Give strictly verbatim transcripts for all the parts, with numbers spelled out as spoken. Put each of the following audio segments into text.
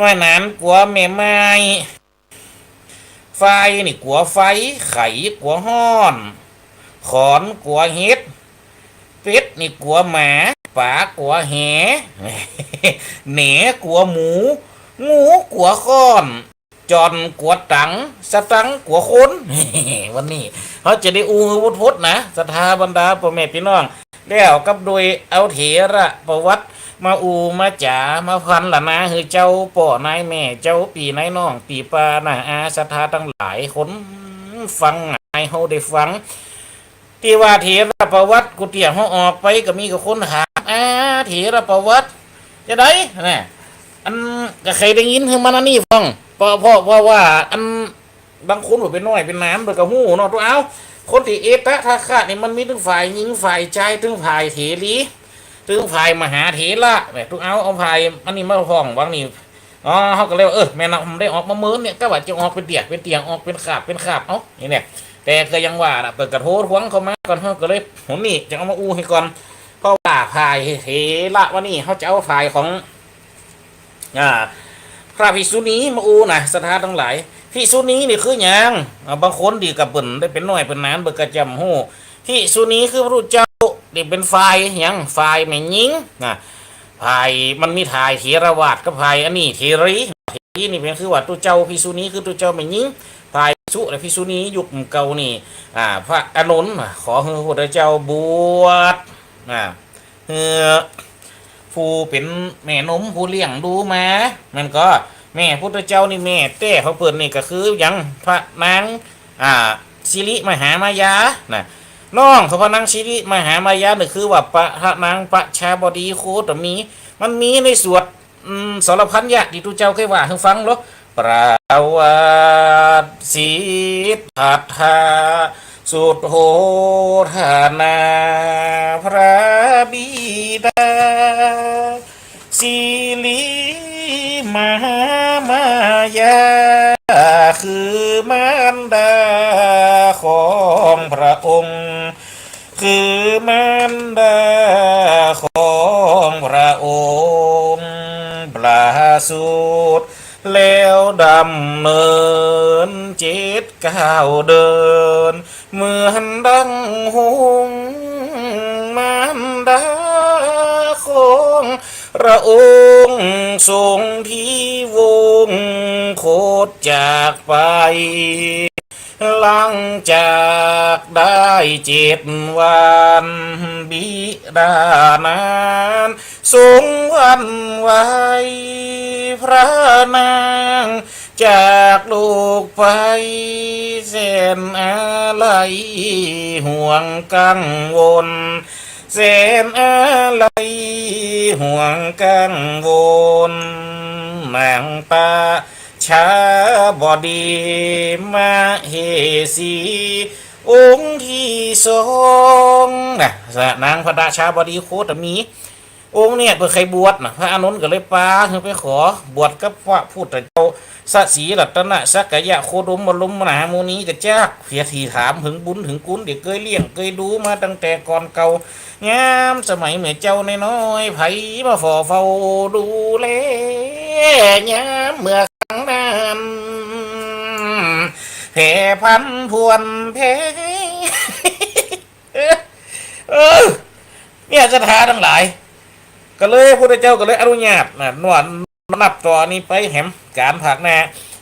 น้อยหนานกั๋วแม่ไม้ ฝ้ายนี่กั๋วไฟ ไข่กั๋วฮ้อน ขอนกั๋วเห็ด เป็ดนี่กั๋วหมา ป๋ากั๋วแห แหนกั๋วหมู งูกั๋วค้อน จ่อนกั๋วตัง สตังค์กั๋วคน วันนี้เฮาจะได้อู้หื้อพดๆ นะ ศรัทธาบรรดาป้อแม่ปี้น้อง แล้วกับโดยเอาเถระประวัติมาอู้มาจ๋ามาพรรณนาหื้อเจ้าป้อนายแม่ เจ้าปี้นายน้อง ปี้ป้าน้าอาศรัทธาตังหลาย คนฟังให้เฮาได้ฟัง ตี้ว่าเถระประวัติ กูเตี้ยเฮาออกไปก็มีกับคนถาม อา เถระประวัติ จะใดน่ะ อันก็ใค่ได้ยินหื้อมันอันนี้ฟัง เพราะ เพราะ เพราะว่าอัน บางคนว่าเป๋นน้อยเป๋นหนานเปิ้นก็ฮู้เนาะ ตุ๊กเอา คนตี้เอตถะคานี่มันมีตึงฝ่ายญิงฝ่ายจาย ตึงฝ่ายเถรี ตึงฝ่ายมหาเถระ แหม ตุ๊กเอา เอาฝ่ายอันนี้มาฟ้องหว่างนี่ อ๋อ เฮาก็เลยว่า เออ แม่นเนาะ มันได้ออกมาเมินเนี่ย ก็ว่าจะออกเป๋นเตี้ย เป๋นเตี้ย ออกเป๋นขาบ เป๋นขาบ เอ้า นี่เนี่ย แต่ก็ยังว่าน่ะ เปิ้นก็โทรทวงเข้ามาก่อน เฮาก็เลย หนนี้จะเอามาอู้หื้อก่อน เพราะว่าฝ่ายเถระวันนี้เฮาจะเอาฝ่ายของ อ่า พระภิกษุณีมาอู้นะ ศรัทธาตังหลาย ภิกษุณีนี่คือหยัง อ่า บางคนตี้ก็เปิ้นได้เป๋นน้อยเป๋นหนาน เปิ้นก็จำฮู้ ภิกษุณีคือพระพุทธเจ้านี่เป๋นฝ่ายหยัง ฝ่ายแม่ญิงนะ ฝ่ายมันมีถ่ายเถรวาทกับฝ่ายอันนี้เถรี เถรีนี่เป๋นคือว่าตุ๊เจ้า ภิกษุณีคือตุ๊เจ้าแม่ญิง ฝ่ายภิกษุและภิกษุณียุคเก่านี่ อ่า พระอานนท์ขอหื้อพระพุทธเจ้าบวช อ่า หื้อผู้เป๋นแม่นมผู้เลี้ยงดูมา มันก็แม่พุทธเจ้านี่แม่แต๊ของเปิ้นนี่ก็คือหยัง พระนาง อ่า สิริมหามายานะ น้องของพระนางสิริมหามายานี่คือว่าพระนางประชาบดีโคตมี มันมีในสวด อืม สรพัญญะตี้ตุ๊เจ้าเคยว่าหื้อฟังโล ประวัติสิทธัตถะ สุทโธทนา พระบิดา สิริมหามายา คือมารดาของพระองค์ คือมารดาของพระองค์ ประสูติแล้วดำเนิน เจ็ดเก้าเดือน เหมือนดังหงส์ มารดาของพระองค์ ทรงที่วงคตจากไป หลังจากได้เจ็ดวัน บิดานั้นทรงหวั่นไหว พระนางจากโลกไป แสนอาลัยห่วงกังวล แสนอาลัยห่วงกังวล นางประชาบดีมเหสี องค์ที่สองนะ นางประชาบดีโคตมี องค์เนี่ยเปิ้นใค่บวชนะ พระอานนท์ก็เลยปาหื้อไปขอบวชกับพระพุทธเจ้า สะสีรัตนะสักกายะโคดมบรมมหามุนี ก็จักเพียรตี้ถามเถิงบุญเถิงคุณ ตี้เกยเลี้ยงเกยดูมาตั้งแต่ก่อนเก่า ยามสมัยเมื่อเจ้าน้อยๆ ใผมาฝ่อเฝ้าดูแล ยามเมื่อครั้งนั้น แผ่พันพวนแผ่ เออ เนี่ยศรัทธาตังหลาย ก็เลยพระพุทธเจ้าก็เลยอนุญาตนะ นวด นับต่อนี้ไปแหม ก๋านภาคหน้า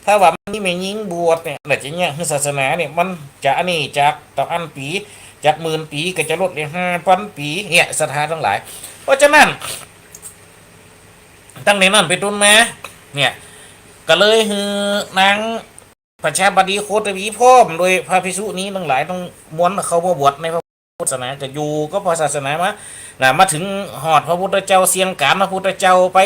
ถ้าว่ามันมีแม่ญิงบวชเนี่ย แล้วจะเยียะหื้อศาสนาเนี่ย มันจะอันนี้จากตองอั้นปี๋ จากหมื่นปี๋ก็จะลดเหลือห้าปันปี๋ เนี่ยศรัทธาตังหลาย เพราะฉะนั้น ตั้งแต่นั้นไปต้นมา เนี่ย ก็เลยหื้อนางประชาบดีโคตมีพร้อมโดยพระภิกษุณีตังหลายตังมวลเข้ามาบวชในพระ พุทธศาสนา ก็อยู่กับพระศาสนามา นะ มาเถิงฮอดพระพุทธเจ้า เสี่ยงก๋านพระพุทธเจ้าไป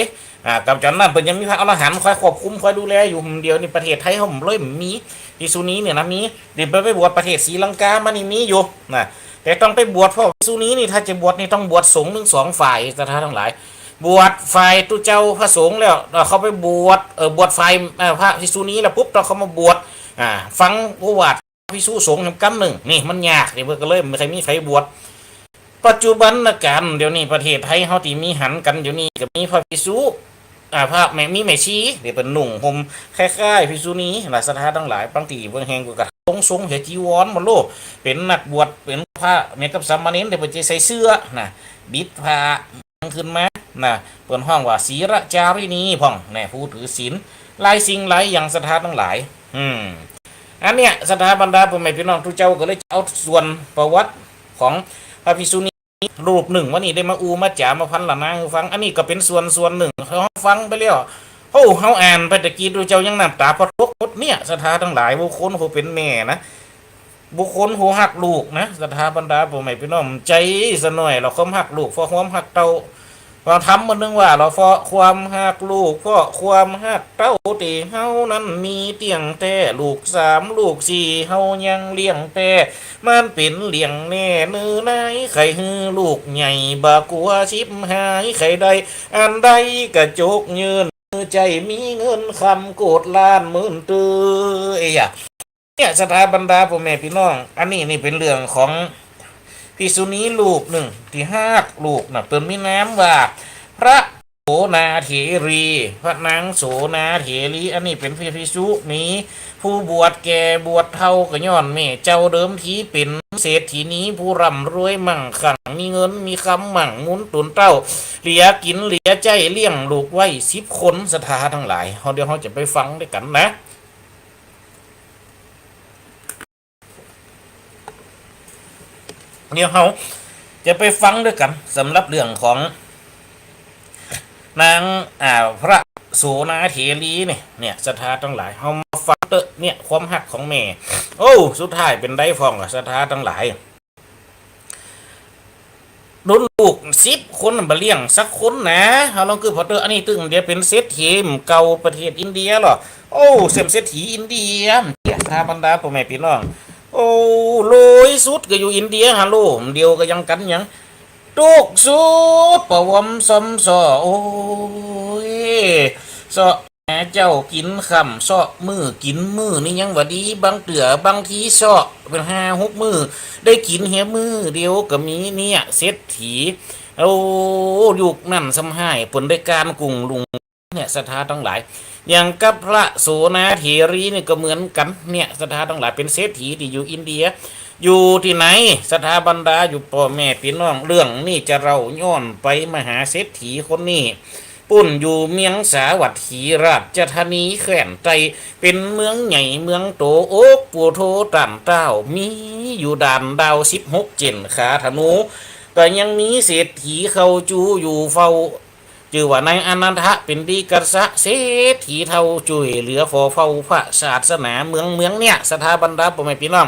อ่า กับจอนนั้นเปิ้นยังมีพระอรหันต์คอยควบคุมคอยดูแลอยู่ เดี๋ยวนี้ประเทศไทยเฮาบ่เลยมี ภิกษุณีเนี่ยนะ มี เดี๋ยวไป ไปบวชประเทศศรีลังกามานี่มีอยู่ นะ แต่ต้องไปบวช เพราะภิกษุณีนี่ถ้าจะบวชนี่ต้องบวชสงฆ์ทั้งสองฝ่าย ศรัทธาตังหลาย บวชฝ่ายตุ๊เจ้าพระสงฆ์แล้ว เอ่อ เข้าไปบวช เอ่อ บวชฝ่าย เอ่อ พระภิกษุณีแล้วปุ๊บ ต้องเข้ามาบวช อ่า ฟังโอวาท ภิกษุสงฆ์กำนึ่ง นี่มันยาก นี่เปิ้นก็เลยบ่ใค่มีใผบวช ปัจจุบันกาลเดี๋ยวนี้ประเทศไทยเฮาตี้มีหันกั๋นเดี๋ยวนี้ก็มีพระภิกษุ อ่า ผ้าแม่ มีแม่ชี เดี๋ยวเปิ้นนุ่งห่มคล้ายๆ ภิกษุณีนะ ศรัทธาตังหลาย บางตี้เปิ้นแฮ่งก็กระโปรงทรงเหียจีวรหมดโล เป๋นนักบวช เป๋นพระแม่กับสามเณร เดี๋ยวเปิ้นจะใส่เสื้อนะ บิดผ้าขึ้นมานะ เปิ้นฮ้องว่าศีลจาริณีพ่องนะ ผู้ถือศีล หลายสิ่งหลายอย่าง ศรัทธาตังหลาย อืม อันเนี้ย ศรัทธาบรรดาป้อแม่ปี้น้องตุ๊เจ้า ก็เลยจะเอาส่วนประวัติของพระภิกษุณี รูปนึ่งวันนี้ได้มาอู้มาจ๋ามาพรรณนาหื้อฟัง อันนี้ก็เป๋นส่วนส่วนนึ่ง เฮาฟังไปแล้ว โอ้ เฮาอ่านไปตะกี้ตุ๊เจ้ายังน้ำต๋าพอตกหมดเนี่ย ศรัทธาตังหลาย บุคคลผู้เป๋นแม่นะ บุคคลผู้ฮักลูกนะ ศรัทธาบรรดาป้อแม่ปี้น้อง ใจ๋สะหน้อย เฮาความฮักลูก เพราะความฮักเต้า ว่าธรรมมันนึ่งว่า เฮาเพราะความฮักลูก เพราะความฮักเต้า ตี้เฮานั้นมีเตี้ยงแต๊ ลูกสามลูกสี่เฮายังเลี้ยงแต๊ มันเป๋นเรื่องแน่เนอนาย ใค่หื้อลูกใหญ่ บ่กั๋วฉิบหาย ใค่ได้อันใดก็จกยื่น ใจ๋มีเงินคำโกดล้านหมื่นตื้อ เอ้ยอะ เนี่ย ศรัทธาบรรดาป้อแม่ปี้น้อง อันนี้นี่เป๋นเรื่องของภิกษุณีรูปนึ่งตี้ฮักลูกนะ เปิ้นมีนามว่า พระโสนาเถรี พระนางโสนาเถรี อันนี้เป๋นภิกษุณีผู้บวชแก่บวชเฒ่า ก็ย้อนแม่เจ้าเดิมทีเป๋นเศรษฐีนีผู้ร่ำรวยมั่งคั่ง มีเงินมีคำมั่งหมุนตุนเต้า เหลือกิ๋นเหลือใจ๊ เลี้ยงลูกไว้สิบคน ศรัทธาตังหลาย เฮา เดี๋ยวเฮาจะไปฟังตวยกั๋นนะ เดี๋ยวเฮาจะไปฟังตวยกั๋น สำหรับเรื่องของนาง อ่า พระโสนาเถรีนี่ เนี่ย ศรัทธาตังหลาย เฮามาฟังเต๊อะ เนี่ย ความฮักของแม่ โอ้ สุดท้ายเป๋นใดพ่องอะ ศรัทธาตังหลาย ดุลลูกสิบคนบ่เลี้ยงสักคนนะ เฮาลองกึ๊ดผ่อเต๊อะ อันนี้ตึงเดี๋ยวเป๋นเศรษฐีเก่าประเทศอินเดียลอ โอ้ เศรษฐีอินเดีย ศรัทธาบรรดาป้อแม่ปี้น้อง โอ้ รวยสุดก็อยู่อินเดียฮะโล เดียวก็ยังกั๋นยัง ตุ๊กข์สุดปะวอมซ้อมซ้อ โอ้ย เซาะหาเจ๊ากิ๋นค่ำ เซาะมื้อกิ๋นมื้อนี่ยังว่าดี บางเตื้อบางทีเซาะเป๋นห้าหกมื้อ ได้กิ๋นเหียมื้อเดียวก็มีเนี่ย เศรษฐี โอ้ ยุคนั้นซ้ำฮ้าย เปิ้นได้ก๋านกุ้งลุง เนี่ย ศรัทธาตังหลาย อย่างกับพระโสนาเถรีนี่ก็เหมือนกั๋น เนี่ย ศรัทธาตังหลาย เป๋นเศรษฐีตี้อยู่อินเดีย อยู่ตี้ไหน ศรัทธาบรรดา อยู่ป้อแม่ปี้น้อง เรื่องนี้จะเล่าย้อนไปมหาเศรษฐีคนนี้ ปุ้นอยู่เมืองสาวัตถีราชธานีแคว้นไตร เป๋นเมืองใหญ่เมืองโต โอ๊กปูโทต้านเต้า มีอยู่ด่านดาวสิบหกเจ๋นขาธนู ก็ยังมีเศรษฐีเข้าจูอยู่เฝ้า จื้อว่านายอนันทะ เป๋นดีกัสสะเศรษฐีเฒ่า จ้วยเหลือฝ่อเฝ้าพระศาสนาเมือง เมืองเนี่ย ศรัทธาบรรดาป้อแม่ปี้น้อง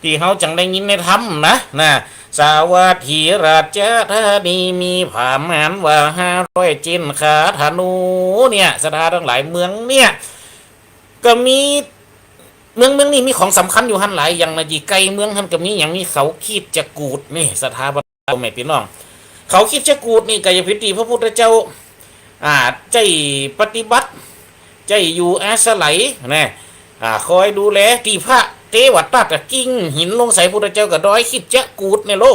ตี้เฮาจั่งได้ยินในธรรมนะ นะ สาวัตถีราชธานีมีผ่าหมานว่าห้าร้อยเจ๋นขาธนู เนี่ย ศรัทธาตังหลาย เมืองเนี่ย ก็มี เมือง เมืองนี้มีของสำคัญอยู่หั้นหลายอย่างนะ จี่ใก้เมืองหั้นก็มีอย่าง มีเขาคิดจกูฏนี่ ศรัทธาบรรดาป้อแม่ปี้น้อง เขาคิดจกูฏนี่ก็อย่าผิดตี้พระพุทธเจ้า อ่า ใจ๊ปฏิบัติ ใจ๊อยู่อาศัยนะ อ่า คอยดูแลตี้พระเตวทัตอะ กลิ้งหินลงใส่พุทธเจ้ากับดอยคิดจกูฏเนี่ยโล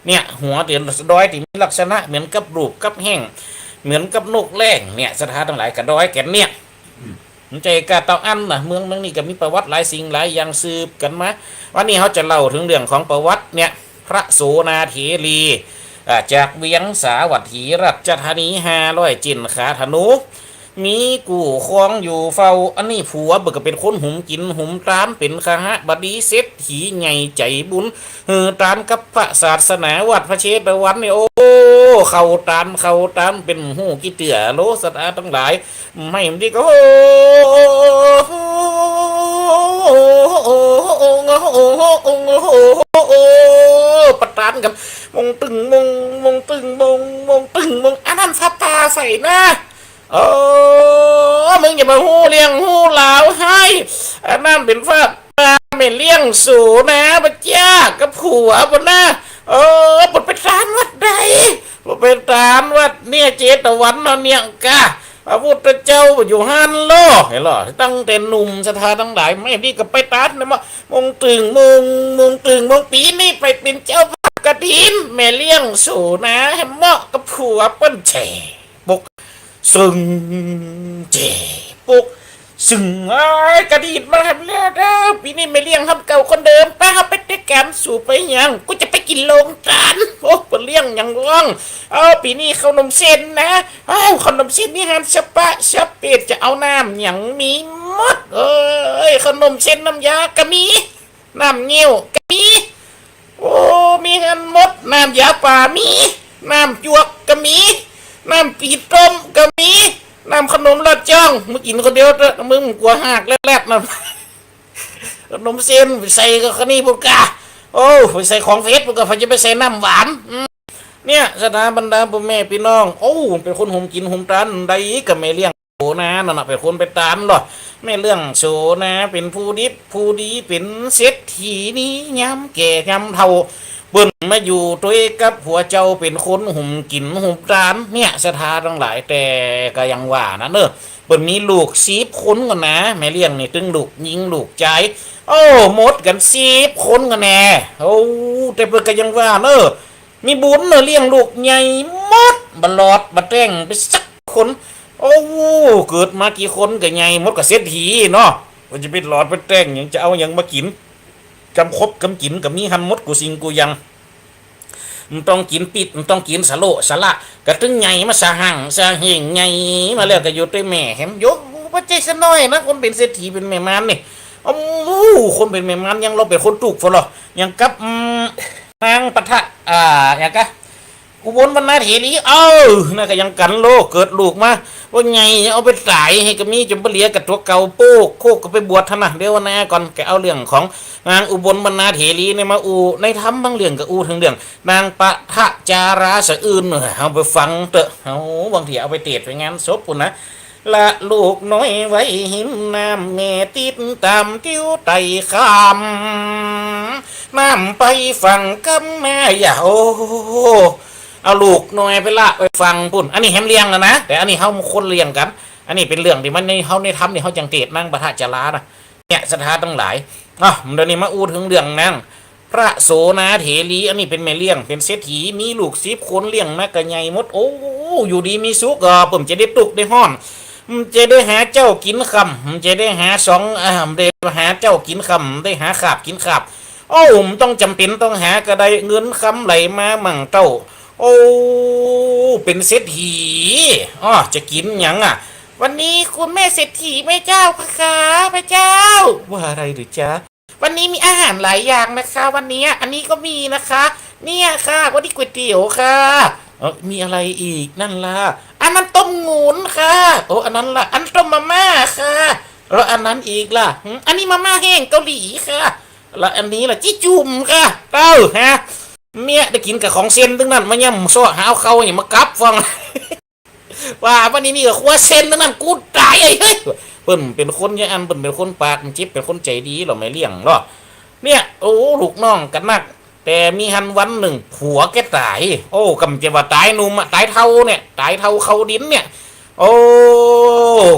เนี่ย หัวตี้ดอยตี้มีลักษณะเหมือนกับรูปกับแห้ง เหมือนกับนกแร้งเนี่ย ศรัทธาตังหลาย กับดอยแก่นเนี่ย อืม มันใจ้ก้าเต้าอั้นนะ เมือง เมืองนี้ก็มีประวัติหลายสิ่งหลายอย่างสืบกั๋นมา วันนี้เฮาจะเล่าเถิงเรื่องของประวัติเนี่ย พระโสนาเถรี อ่า จากเวียงสาวัตถีราชธานี ห้าร้อยเจ๋นขาธนู มีกู้ครองอยู่เฝ้า อันนี้ผัวเปิ้นก็เป๋นคนหุมกิ๋นหุมตาน เป๋นคหบดีเศรษฐีใหญ่ใจ๋บุญ หื้อตานกับพระศาสนาวัดพระเชตวันเนี่ย โอ้ เข้าตาน เข้าตานเป๋นฮู้กี่เตื้อโล ศรัทธาตังหลาย ไม่มันดีก็ โอ้ ประตานกั๋น มงตึงมง มงตึงมง มงตึงมง อันนั้นฟ้าผ่าใส่นะ เออ มึงอย่ามาฮู้เรื่องฮู้ราวฮ้าย อันนั้นเป๋นฟ้าผ่า แม่เลี้ยงโสนา บ่าจ๊ะ กับผัวเปิ้นนะ เออ เปิ้นไปตานวัดใด เปิ้นไปตานวัดเนี่ย เจตวันเนาะเนี่ยก้า พระพุทธเจ้าอยู่หั้นลอ หันลอ ตั้งแต่หนุ่ม ศรัทธาตังหลาย ไม่ดีก็ไปตานเนี่ย มงตึงมง มงตึงมง ปี๋นี้ไปเป๋นเจ้าภาพกฐิน แม่เลี้ยงโสนา แหมเหมาะกับผัวเปิ้นแจ๋ ปก ซึ่ง เจ๋ ปุ๊ก ซึ่ง เอ้ย กระดีดมาหันแล้วเด้อ ปี๋นี้แม่เลี้ยงหำเก่าคนเดิม ไป เฮาไปเตะก๋าน สูไปหยัง กูจะไปกิ๋นโฮงตาน โอ้ บ่าเลี้ยงหยังร้อง เอ้า ปี๋นี้ข้าวหนมเส้นนะ เอ้า ข้าวหนมเส้นนี่หันสะปะสะเปด จะเอาน้ำหยังมีหมด เอ้ย ข้าวหนมเส้นน้ำยาก็มี น้ำเงี้ยวก็มี โอ้ มีหันหมด น้ำยาป่ามี น้ำจวกก็มี น้ำปี๋ต้มก็มี น้ำขนมลอดจ้อง มึงกิ๋นคนเดียวเต๊อะ มึงกั๋วหากแลดๆ นะ ขนมเส้นไปใส่กับข้าวเหนียวปุ๊กกา โอ้ ไปใส่ของเฟซปุ๊กกา ใผจะไปใส่น้ำหวาน อืม เนี่ย ศรัทธาบรรดาป้อแม่ปี้น้อง โอ้ เป๋นคนหุมกิ๋นหุมตานได้กับแม่เลี้ยงโสนา นั่นน่ะ เป๋นคนไปตานลอ แม่เลี้ยงโสนา เป๋นผู้ดิบผู้ดี เป๋นเศรษฐีนี้ยามแก่ยามเฒ่า เปิ้นมาอยู่ตวยกับหัวเจ้า เป๋นคนหุมกิ๋นหุมตาน เนี่ย ศรัทธาตังหลาย แต่ก็ยังว่านะเน่อ เปิ้นมีลูกสิบคนกั๋นนะ แม่เลี้ยงนี่ ตึงลูกญิงลูกจาย โอ้ หมดกั๋นสิบคนกั๋นแน่ โอ้ แต่เปิ้นก็ยังว่าเน่อ มีบุญเน่อ เลี้ยงลูกใหญ่หมด บ่หลอดบ่แต๊งไปสักคน โอ้ เกิดมากี่คนก็ใหญ่หมด ก็เศรษฐีเนาะ บ่จะไปหลอดไปแต๊งหยัง จะเอาหยังมากิ๋น กำคบกำกิ๋นก็มีหันหมดกู้สิ่งกู้อย่าง บ่ต้องกิ๋นปิ๊ด บ่ต้องกิ๋นสะโล่สะหล้า ก็ตึงใหญ่มาสะหังสะเฮ่ง ใหญ่มาแล้วก็อยู่ตวยแม่แหม โย บ่ใจ้ซะหน้อยนะ คนเป๋นเศรษฐีเป๋นแม่มารนี่ โอ้ คนเป๋นแม่มารยัง ลอเป๋นคนตุ๊กข์ฟังลอ อย่างกับ อืม นางปะทะ อ่า อย่างกะ อุบลวรรณเถรี เออ นั่นก็ยังกั๋นลอ เกิดลูกมา ว่าใหญ่เอาไปต๋ายหื้อก็มี จ๋นบ่เหลือกับตั๋วเก่า โป๊กโคกก็ไปบวชหั้นนะ เดี๋ยววันหน้าก่อน ก็เอาเรื่องของนางอุบลวรรณเถรีเนี่ยมาอู้ ในธรรมบางเรื่องก็อู้เถิงเรื่อง นางปะทะจาราสะอื้น เอาไปฟังเต๊อะ เอา บางทีเอาไปเตศน์ไปงานศพปู้นนะ ละลูกน้อยไว้ฮิมน้ำ แม่ติดต๋ามติ้วไต่ข้ามน้ำไปฝั่งกำแม่ยาว เอาลูกน้อยไปละไปฝั่งปู้น อันนี้แหมเรื่องแล้วนะ แต่อันนี้เฮาคนเรื่องกั๋น อันนี้เป๋นเรื่องตี้มันใน เฮาในธรรมนี่ เฮาจั่งเตศน์นางปะทะจารานะ เนี่ย ศรัทธาตังหลาย อ่ะ เดี๋ยวนี้มาอู้เถิงเรื่องนาง พระโสนาเถรี อันนี้เป๋นแม่เลี้ยง เป๋นเศรษฐี มีลูกสิบคน เลี้ยงมาก็ใหญ่หมด โอ้ อยู่ดีมีสุข ก็เปิ้นจะได้ตุ๊กข์ได้ฮ้อน บ่จะได้หาเจ๊ากิ๋นค่ำ บ่จะได้หาสอง อ่า บ่ได้หาเจ๊ากิ๋นค่ำ บ่ได้หาคาบกิ๋นคาบ โอ้ บ่ต้องจ๋ำเป๋นต้องหาก็ได้ เงินคำไหลมามั่งเต้า โอ้ เป๋นเศรษฐี อ้อ จะกิ๋นหยังอะ วันนี้คุณแม่เศรษฐีแม่เจ้าคะ พระเจ้า ว่าอะไรหรือจ๊ะ วันนี้มีอาหารหลายอย่างนะคะ วันนี้ อันนี้ก็มีนะคะ เนี่ยค่ะ วันนี้ก๋วยเตี๋ยวค่ะ เออ มีอะไรอีกนั่นล่ะ อันนั้นต้มงูนค่ะ โอ้ อันนั้นล่ะ อันต้มมาม่าค่ะ แล้วอันนั้นอีกล่ะ หืม อันนี้มาม่าแห้งเกาหลีค่ะ แล้วอันนี้ล่ะ จี้จุ่มค่ะ เต้าฮะ เนี่ย ได้กิ๋นกับของเส้นตึงนั้น มาย่ำซ้อหาเอาเข้านี่มากับฟัง ว่าวันนี้นี่ก็ครัวเส้นตึงนั้น กูต๋ายไอ้เฮ้ย เปิ้นเป๋นคนอย่างอั้น เปิ้นเป๋นคนปากบ่เจ็บ เป๋นคนใจ๋ดีลอ แม่เลี้ยงลอ เนี่ย โอ้ ลูกน้องกั๋นนัก แต่มีหันวันนึ่งผัวแกต๋าย โอ้ กำจะว่าต๋ายหนุ่มอะ ต๋ายเฒ่าเนี่ย ต๋ายเฒ่าเข้าดินเนี่ย โอ้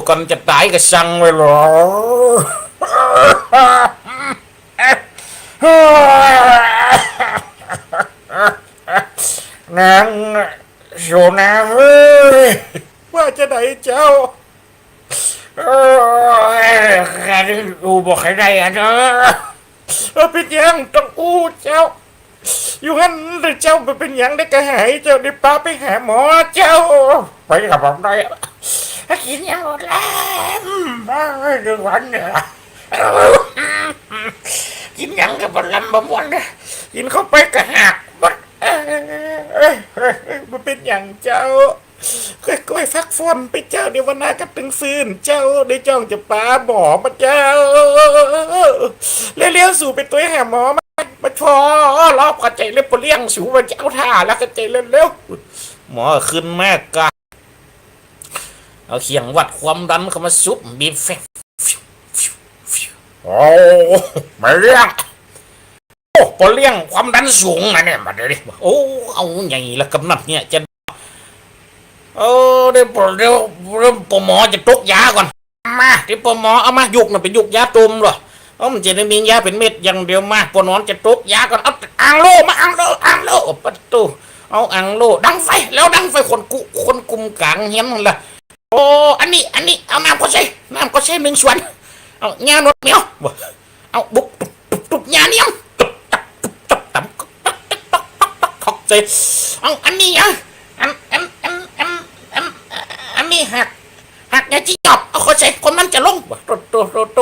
ก่อนจะต๋ายก็สั่งไว้ลอ นางโสนาเอ้ย ว่าจะใดเจ้า โอ้ย ข้านี่อู้บ่ค่อยได้อะเนาะ เออ เป๋นหยังต้องอู้เจ้า อยู่หั้นเต๊อะเจ้า บ่เป๋นหยัง เดี๋ยวก็หาย เจ้าได้ปะไปหาหมอเจ้า ไปกับผมได้ กิ๋นหยังบ่ลำ เอ้ย ดึงวันเนี่ย กิ๋นหยังก็บ่ลำบ่ม่วนเนี่ย กิ๋นเข้าไปก็หักหมด เอ้ย เอ้ย เอ้ย เอ้ย บ่เป๋นหยังเจ้า ค่อยๆ พักผ่อนไปเจ้า เดี๋ยววันหน้าก็ตึงฟื้นเจ้า ได้จ้องจะปาหมอมาเจ้า เร็วๆ สูไปตวยหาหมอมา มาพอรอบกระจายเล็บปวดเลี้ยงสูมาเจ้าท่าแล้วกระจายเร็วๆ หมอขึ้นมากะ เอาเขียงวัดความดันเข้ามาสุบ บีบแฟบ โอ้ มาเรื่อง โอ้ ปอเลี้ยงความดันสูงมาเนี่ย มาเดี๋ยวนี้ โอ้ เอาใหญ่ละกำนัดเนี่ย จะ เออ เดี๋ยวปอ เดี๋ยว เดี๋ยวปอหมอจะตกยาก่อน มา เดี๋ยวปอหมอเอามา ยุกน่ะ เป๋นยุกยาต้มลอ เออ มันจะได้มียาเป๋นเม็ดอย่างเดียว มา ปอหมอจะตกยาก่อน เอาอ่างโล่มา อ่างโล่ อ่างโล่ โอ้ ปะโต้ เอาอ่างโล่ ดังไฟ แล้วดังไฟ คนกุ คนกุมก๋างเฮียนนั่นล่ะ โอ้ อันนี้ อันนี้ เอาน้ำก็ใส่ น้ำก็ใส่นึ่งส่วน เอาหญ้าหนวดแมว เอาบุก ตุ๊บตุ๊บตุ๊บ หญ้าเนียม ตุ๊บตับตุ๊บตับตำ ตอกใส่ เอาอันนี้ อ่ะ อัน อัน อัน อัน อัน อันนี้หัก หักหญ้าจี้จอบ เอาเข้าใส่ คนมันจะลง โต โต โต โต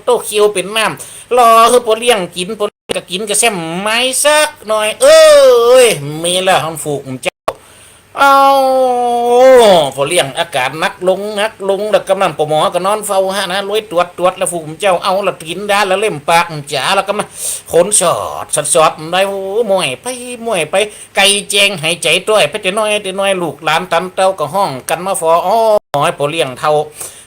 โต เคี้ยวเป๋นน้ำ รอหื้อป้อเลี้ยงกิ๋น ป้อเลี้ยงก็กิ๋นกะแซ่มไม้สักหน่อย เอ้ย มีแล้ว หันฝูกเจ้า เอ้า ป้อเลี้ยงอาก๋านหนักลง หนักลง แล้วกำนั้นป้อหมอก็นอนเฝ้าหั้นนะ ลวยตรวจ ตรวจแล้ว ฝูกเจ้า เอาละกิ๋นดาละเล่มปากจ๋า แล้วกำนั้นขนสอด สอด สอด ได้ โอ้ ม่วยไป ม่วยไป ไก่แจ้งหายใจ๋ต้อยไป แต่น้อย แต่น้อย ลูกหลานตันเต้าก็ฮ้องกั๋นมาฟ้อ อ้อ ไอ้ป้อเลี้ยงเฒ่า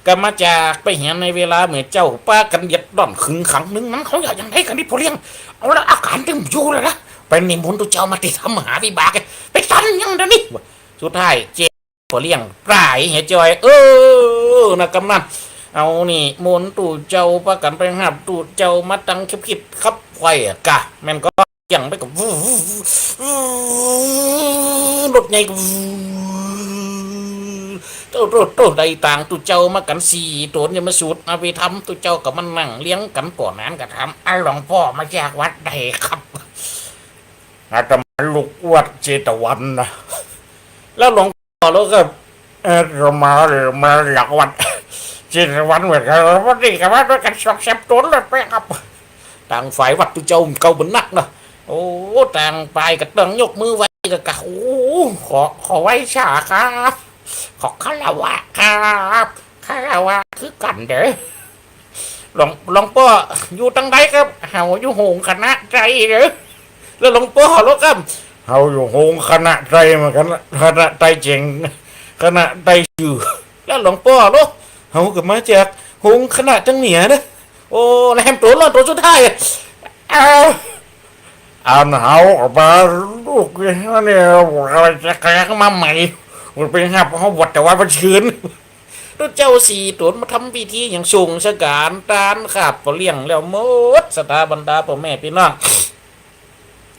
ก็มาจากไปเหียในเวลาเมื่อเจ๊า ปากั๋นเดือดร้อนขึงขังนึ่งนั้น เขาอยากอย่างใดกั๋นนี่ป้อเลี้ยง เอาละ อาก๋านตึงอยู่แล้วนะ ไปนิมนต์ตุ๊เจ้ามาติธรรมมหาวิบาก ไปตันยังเดี๋ยวนี้ สุดท้ายเจ๊ป้อเลี้ยงปลายเหียจ้อย เออ นะกำนั้น เอานิมนต์ตุ๊เจ้า ปากั๋นไปฮับตุ๊เจ้ามาตังคิดขับไขว่กะ แม่นก็ เยียงไปก็ รถใหญ่ก็ โต้ โต้ โต้ ได้ตางตุ๊เจ้ามากั๋นสี่ต๋น ยมสูตรอภิธรรม ตุ๊เจ้าก็มานั่งเรียงกั๋น ป้อนานก็ถาม อ่ะ หลวงป้อมาจากวัดใดครับ อาตมาลูกวัดเชตวันนะ แล้วหลวงป้อแล้วก็ เออ อาตมามาจากวัดเชตวันเหมือนกั๋น วัดนี้ก็มาด้วยกั๋นสองสามต๋นเลยไปครับ ตางฝ่ายวัดตุ๊เจ้าเก่าบรรนักนะ โอ้ ตางปายก็ต้องยกมือไหว้ก็กะ โอ้ ขอ ขอไหว้สาครับ ขอคารวะครับ คารวะคือกั๋นเด้อ หลวง หลวงป้ออยู่ตังใดครับ เฮาอยู่โฮงคณะไตรเด้อ แล้วหลวงป้อแล้วครับ เฮาอยู่โฮงคณะไตรเหมือนกั๋น คณะไตรเจ๋ง คณะไตรจื้อ แล้วหลวงป้อแล้ว เฮาก็มาจากโฮงคณะตังเหนือนะ โอ้ แล้วแหมต๋นละต๋นสุดท้าย เอา อันเฮาก็ปาลูกเนี่ย จะแขกมาใหม่ มันไปฮับเฮาวัดแต่ว่าวันซืน ตุ๊เจ้าสี่ต๋นมาทำพิธีอย่างส่งสการตานครับ ป้อเลี้ยงแล้วหมดศรัทธาบรรดาป้อแม่ปี้น้อง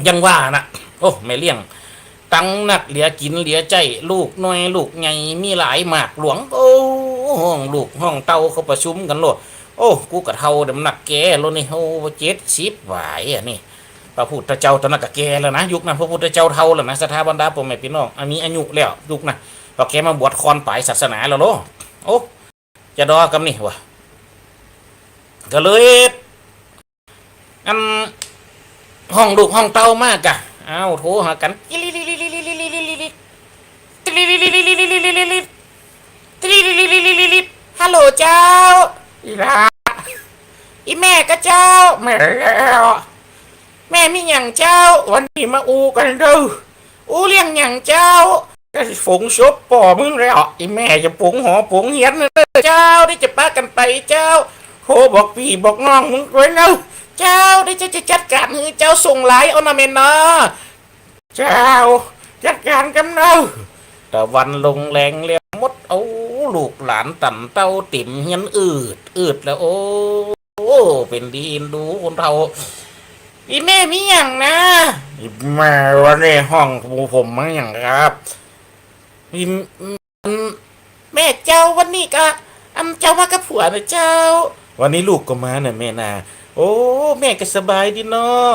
ยังว่านะ โอ้ แม่เลี้ยง ตังค์นักเหลือกิ๋นเหลือใจ๊ ลูกน้อยลูกใหญ่มีหลายมากหลวง โอ้ ฮ้องลูกฮ้องเต้าเข้าประชุมกั๋นโลด โอ้ กูก็เฒ่าดำนักแก่แล้วนี่ โอ้ เจ็ดสิบหวายอะนี่ พระพุทธเจ้าต๋อนนั้นก็แก่แล้วนะ ยุคนั้นพระพุทธเจ้าเฒ่าแล้วนะ ศรัทธาบรรดาป้อแม่ปี้น้อง อันนี้อายุแล้ว ยุคนั้น พอแกมาบวชคอนปายศาสนาแล้วโลด โอ้ จะดอกำนี่วะ ก็เลย อัน ฮ้องลูกฮ้องเต้ามากะ อ้าว โทรหากั๋น ฮัลโหลเจ้า อีหล่า อีแม่ก็เจ้า แม่แล้ว แม่มีหยังเจ้า วันนี้มาอู้กั๋นเด้อ อู้เรื่องหยังเจ้า ก็สิฝงศพป้อมึงแล้ว อีแม่จะปงหอปงเฮียนเด้อเจ้า ได้จะปากั๋นไปเจ้า โทรบอกปี้บอกน้องมึงด้วยเนอะ เจ้า ได้จะ จะจัดก๋านหื้อเจ้า ส่งไลน์เอานะแม่เนาะ เจ้า จัดก๋านกำเนาะ ตะวันลงแลงแล้วหมด เอาลูกหลานตันเต้าเต็มเฮียนอืด อืดแล้ว โอ้ โอ้ เป๋นดีเอ็นดูคนเฒ่า อีแม่มีหยังนะ อีแม่วันนี้ฮ้องหมู่ผมมาหยังครับ อี แม่เจ้า วันนี้ก็ อันเจ้ามากับผัวนะเจ้า วันนี้ลูกก็มาน่ะแม่นา โอ้ แม่ก็สบายดีเนาะ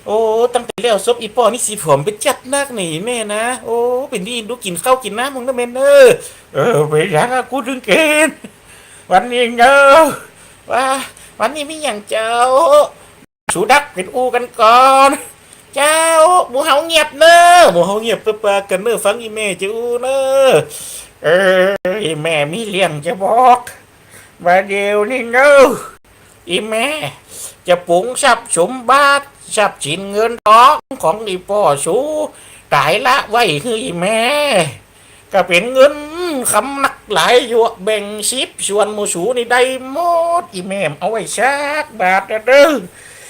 โอ้ ตั้งแต่แล้วศพอีป้อนี่สิผอมไปจัดนักนี่แม่นะ โอ้ เป๋นดีเอ็นดู กิ๋นข้าวกิ๋นน้ำมึงนะแม่เนอะ เออ เป๋นหยังอะ กูตึงเก๋น วันนี้เนอะ ว่า วันนี้มีหยังเจ้า สูดักเป๋นอู้กั๋นก่อน เจ้า หมู่เฮาเงียบเนอะ หมู่เฮาเงียบเปื้อปากั๋นเนอะ ฟังอีแม่จะอู้เนอะ เออ อีแม่มีเรื่องจะบอก บ่าเดี่ยวนี้เนอะ อีแม่จะปงทรัพย์สมบัติ ทรัพย์สินเงินทองของอีป้อสู ต๋ายละไว้หื้ออีแม่ ก็เป๋นเงินคำนักหลายอยู่ แบ่งสิบส่วนหมู่สูนี่ได้หมด อีแม่บ่เอาไว้สักบาทเด้อ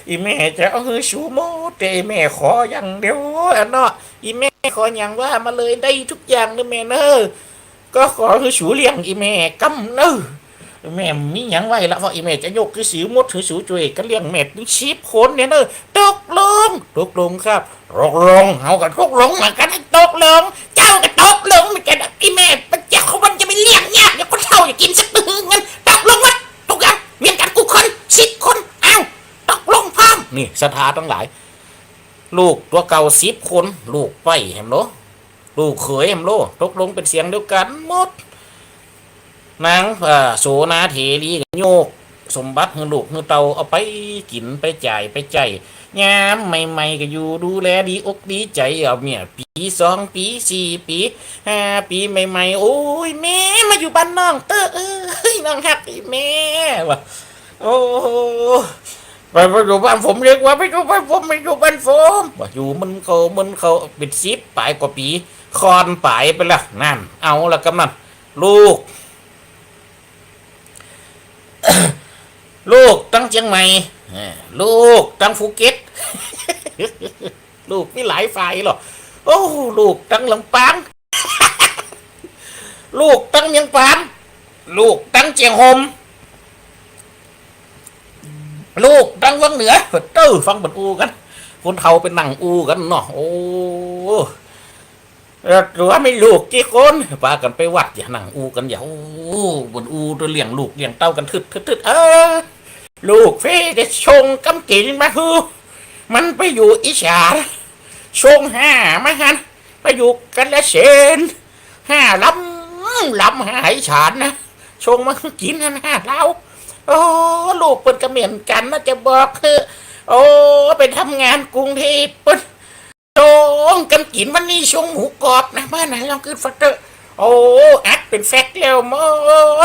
อีแม่จะเอาหื้อสูหมด แต่อีแม่ขออย่างเดียวอะเนาะ อีแม่ขอหยังว่ามาเลย ได้ทุกอย่างเนอะแม่เนอะ ก็ขอหื้อสูเลี้ยงอีแม่กำเนอะ แม่มีหยังไหว้ละ เพราะอีแม่จะยกหื้อสูหมด หื้อสูจ้วยกั๋นเลี้ยงแม่ตึงสิบคนเนี่ยเนอะ ตกลง ตกลงครับ ตกลง เฮาก็ตกลงเหมือนกั๋น ตกลง เจ้าก็ตกลงเหมือนกั๋น อีแม่ปัญญาของมันจะไปเลี้ยงยากเนี่ย จะกิ๋นสักตึงหื้อ ตกลงหมด ตกลง เวียนกั๋นกู้คน สิบคน เอ้า ตกลงพร้อม นี่ศรัทธาตังหลาย ลูกตั๋วเก่าสิบคน ลูกใป๊แหมโล ลูกเขยแหมโล ตกลงเป๋นเสียงเดียวกั๋นหมด นาง เอ่อ โสณาเถรีก็ยกสมบัติหื้อลูกหื้อเต้า เอาไปกิ๋นไปจ่ายไปใจ๊ ยามใหม่ๆ ก็อยู่ดูแลดีอกดีใจ๋ เอาเมียปี๋สองปี๋ สี่ปี๋ ห้าปี๋ใหม่ๆ โอ้ย แม่มาอยู่บ้านน้องเต๊อะ เอ้ย น้องฮักอี้แม่ ว่า โอ้ ไป ไปอยู่บ้านผมดีกว่า ไปอยู่บ้านผม ไปอยู่บ้านผม ว่าอยู่มันเขา มันเขาเป๋นสิบป๋ายกว่าปี๋ ค่อนป๋ายไปละ นั่น เอาละกำนัน ลูก ลูกตังเจียงใหม่ เออ ลูกตังภูเก็ต ลูกมีหลายฝ่ายเหรอ โอ้ ลูกตังลำปาง ลูกตังเมียงปาน ลูกตังเจียงโฮม ลูกตังวังเหนือ เต้อ ฟังเปิ้นอู้กั๋น คนเฒ่าไปนั่งอู้กั๋นเนาะ โอ้ เออ ตั๋วมีลูกกี่คน ปากั๋นไปวัด อย่านั่งอู้กั๋น อย่า โอ้ บ่นอู้ตั๋วเลี้ยงลูกเลี้ยงเต้ากั๋นทึดๆๆ เออ ลูกเฟ้จะชงกำกิ๋นมาหื้อ มันไปอยู่อีสาน ชงห้ามาหั้น ไปอยู่กาฬสินธุ์ ห้าลำ ลำห้าไหสานนะ ชงมาหื้อกิ๋นหั้นห้าลาว โอ้ ลูกเปิ้นก็เหมือนกั๋นนะ จะบอกหื้อ โอ้ ไปทำงานกรุงเทพฯ เปิ้น ชงกำกิ๋นวันนี้ชงหมูกรอบนะ บ้านไหนลองกึ๊ดฟังเต๊อะ โอ้ อัดเป๋นแฟกต์แล้วหม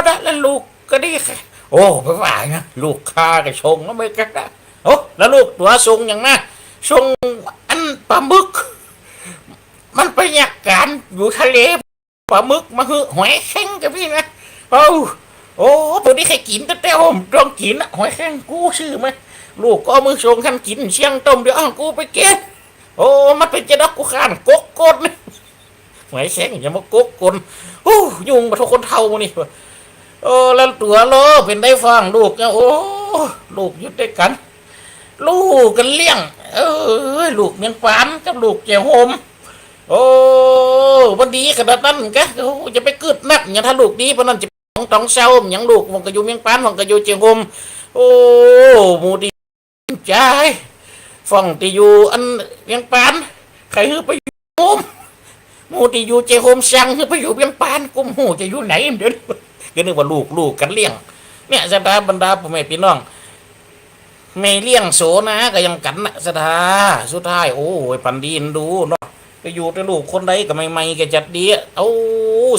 ดอะ แล้วลูกก็ดีค่ะ โอ้ ไปว่านะ ลูกข้าก็ชงมาเหมือนกั๋นนะ โอ้ แล้วลูกตั๋วชงหยังนะ ชงอันป๋าหมึก มันไปเยียะก๋านอยู่ทะเล ป๋าหมึกมาหื้อ หอยแครงก็มีนะ เอ้า โอ้ ตั๋วนี้ใค่กิ๋นตั้งแต่โฮม ต้องกิ๋นอะ หอยแครงกูซื้อมา ลูกก็เอามือชงหั้นกิ๋นเสี้ยงต้มเดียว อ้าว กูไปกิ๋น โอ้ มันเป๋นจะดอก กูคร้านกกก้น หอยแครงอย่ามากกก้น โอ้ ยุ่งมาทั่วคนเฒ่านี่ โอ้ แล้วตั๋วลอเป๋นใดฟังลูกเนี่ย โอ้ ลูกอยู่ตวยกั๋น ลูกกั๋นเลี้ยง เออ ลูกเมียงปานกับลูกเจียงโฮม โอ้ บ่ดีขนาดนั้นกะ โอ้ จะไปกึ๊ดนัก อย่างถ้าลูกดีปานนั้นจะของต๋องเซา อย่างลูกฟังก็อยู่เมียงปาน ฟังก็อยู่เจียงโฮม โอ้ หมู่ตี้ จาย ฟังตี้อยู่อันเวียงปาน ใค่หื้อไปอยู่โฮม หมู่ตี้อยู่เจียงโฮมสั่งหื้อไปอยู่เวียงปาน กูบ่ฮู้จะอยู่ไหนเดี๋ยวนี้ ก็นึกว่าลูก ลูกกั๋นเลี้ยง เนี่ย ศรัทธาบรรดาป้อแม่ปี้น้อง แม่เลี้ยงโสณาก็ยังกั๋นนะ ศรัทธา สุดท้าย โอ้ย ปันดีเอ็นดูเนาะ ไปอยู่ตวยลูกคนใดก็ใหม่ๆ ก็จัดดี เอ้า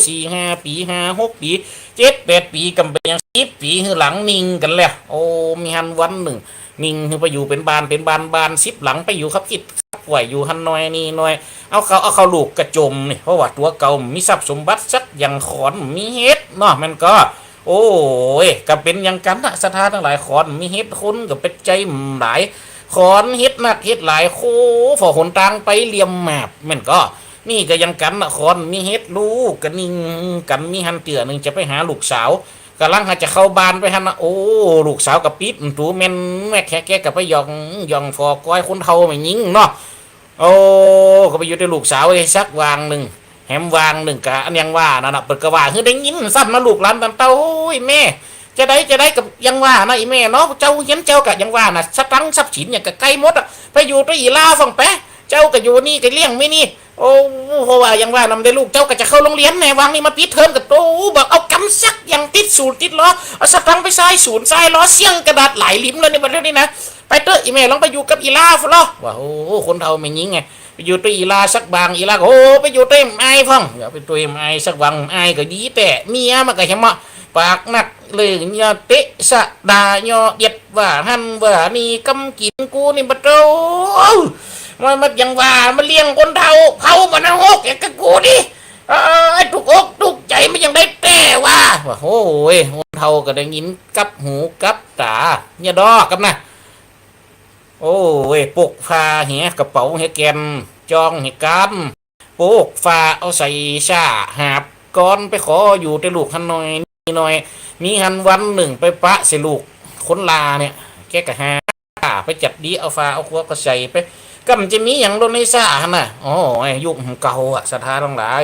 สี่ห้าปี๋ ห้าหกปี๋ เจ็ดแปดปี๋ ก่ำไปยังสิบปี๋ หื้อหลังนิ่งกั๋นแล้ว โอ้ มีหั้นวันนึ่ง นิ่งหื้อไปอยู่เป๋นบ้านเป๋นบ้าน บ้านสิบหลัง ไปอยู่คับคิดคับขวาย อยู่หั้นหน่อยนี่หน่อย เอาเข้า เอาเข้าลูกก็จ๋มนี่ เพราะว่าตั๋วเก่ามีทรัพย์สมบัติสักอย่าง ขอนมีเห็ดเนาะ มันก็ โอ้ย ก็เป๋นอย่างกั๋นนะ ศรัทธาตังหลาย ขอนมีเห็ด คนก็เป๋นใจ๋หลาย ขอนเห็ดนักเห็ดหลาย โค ฝ่อหนตางไปเหลี่ยมแมบ แม่นก็ นี่ก็ยังกั๋นนะ ขอนมีเห็ด ลูกก็นิ่งกั๋น มีหั้นเตื้อนึ่งจะไปหาลูกสาว ก่ำลังหาจะเข้าบ้านไปหั้นนะ โอ้ ลูกสาวก็ปิดประตู๋แม่นแม่น แค่แกก็ไปหย่องหย่องฝ่อก้อยคนเฒ่าแม่ญิงเนาะ โอ้ ก็ไปอยู่ตวยลูกสาวสักวางนึ่ง แหมวางนึ่งก็อันยังว่านั่นนะ เปิ้นก็ว่าหื้อได้ยินซ้ำนะ ลูกหลานตันเต้า โอ้ย แม่ จะใดจะใดก็ยังว่านะ อี่แม่เนาะ เจ้าเฮียนเจ้าก็ยังว่านะ สตังค์ทรัพย์สินหยังก็ใก้หมดอะ ไปอยู่ตวยอี่ลาฟังแปะ เจ้าก็อยู่นี่ก็เลี้ยงแม่นี่ โอ้ เพราะว่ายังว่านำได้ ลูกเจ้าก็จะเข้าโฮงเฮียนแน่ วางนี่มาปิดเทอมก็ โอ้ บ่เอากำสักอย่าง ติดศูนย์ติดลอ เอาสตังค์ไปใส่ศูนย์ใส่ลอ เสี้ยงกระดาษหลายหลิ้มแล้วเนี่ย บัดนี้นะ ไปเต๊อะ อี่แม่ลองไปอยู่กับอี่ลาฟังลอ ว่า โอ้ คนเฒ่าแม่ญิงไง ไปอยู่ตวยอี่ลาสักบาง อี่ลาก็ โอ้ ไปอยู่ตวยอำไอฟัง อย่าไปตวยอำไอสักบาง อำไอก็ดีแต๊ เมียมันก็แหมปากนัก เลยเยียะเตะสะด่าเยียะเยียดว่าหั้นว่านี่ กำกิ๋นกูนี่บ่เต้า มัน มันยังว่ามาเลี้ยงคนเฒ่า เผาบ่นรกอย่างกับกูนี่ เอ้ย ถูกอกถูกใจ๋มันยังได้แต๊ว่า ว่า โอ้ย คนเฒ่าก็ได้ยินกับหูกับต๋า เนี่ยดอกกำนะ โอ้ย ปกผ้าเหียกระเป๋าเหียแก่น จองเหียกาน ปกผ้าเอาใส่ซ้า หาบกอนไปขออยู่ตวยลูกหั้นหน่อยนี่หน่อย มีหั้นวันนึ่งไปปะใส่ลูกคนหล้าเนี่ย แกก็หาผ้าไปจัดดี เอาผ้าเอาครัวก็ใส่ไป ก่ำจะมีหยังลงในซ้าหั้นน่ะ โอ้ย ยุคเก่าอะ ศรัทธาตังหลาย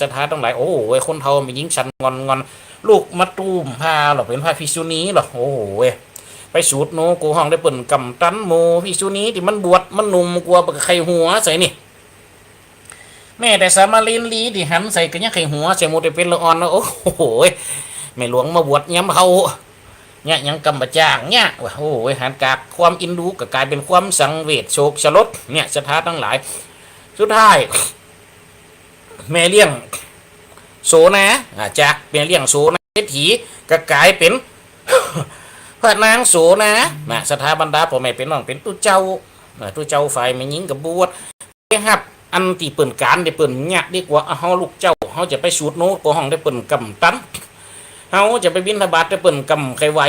ศรัทธาตังหลาย โอ้โห คนเฒ่าแม่ญิงสันงอนงอน ลุกมาตุ้มผ้าเหลา เป๋นพระภิกษุณีเหลา โอ้โห ไปสูตรโนโกห้องได้เปิ้นกำตัน หมู่ภิกษุณีตี้มันบวชมันหนุ่มกว่า บ่ใค่หัวใส่นี่ แม้แต่สามเณรลีตี้หันใส่ก็ยังใค่หัวใส่ หมู่แต่เป๋นละอ่อนนะ โอ้โห แม่หลวงมาบวชยามเฒ่า เนี่ยยังกำบ่จ้างเนี่ยว่า โอ้โห หันจากความเอ็นดูก็ก๋ายเป๋นความสังเวชโศกสลด เนี่ยศรัทธาตังหลาย สุดท้าย แม่เลี้ยงโสณา อ่า จากแม่เลี้ยงโสณาเศรษฐีก็ก๋ายเป๋น พระนางโสณา นะ ศรัทธาบรรดาป้อแม่ปี้น้อง เป๋นตุ๊เจ้า อ่า ตุ๊เจ้าฝ่ายแม่ญิงก็บวช ได้ฮับอันตี้เปิ้นก๋าน ตี้เปิ้นเยียะดีกว่า เอา เฮาลูกเจ้า เฮาจะไปสูตรโนโกห้องได้เปิ้นกำตัน เฮาจะไปบิณฑบาตได้เปิ้นกำใค่ไหว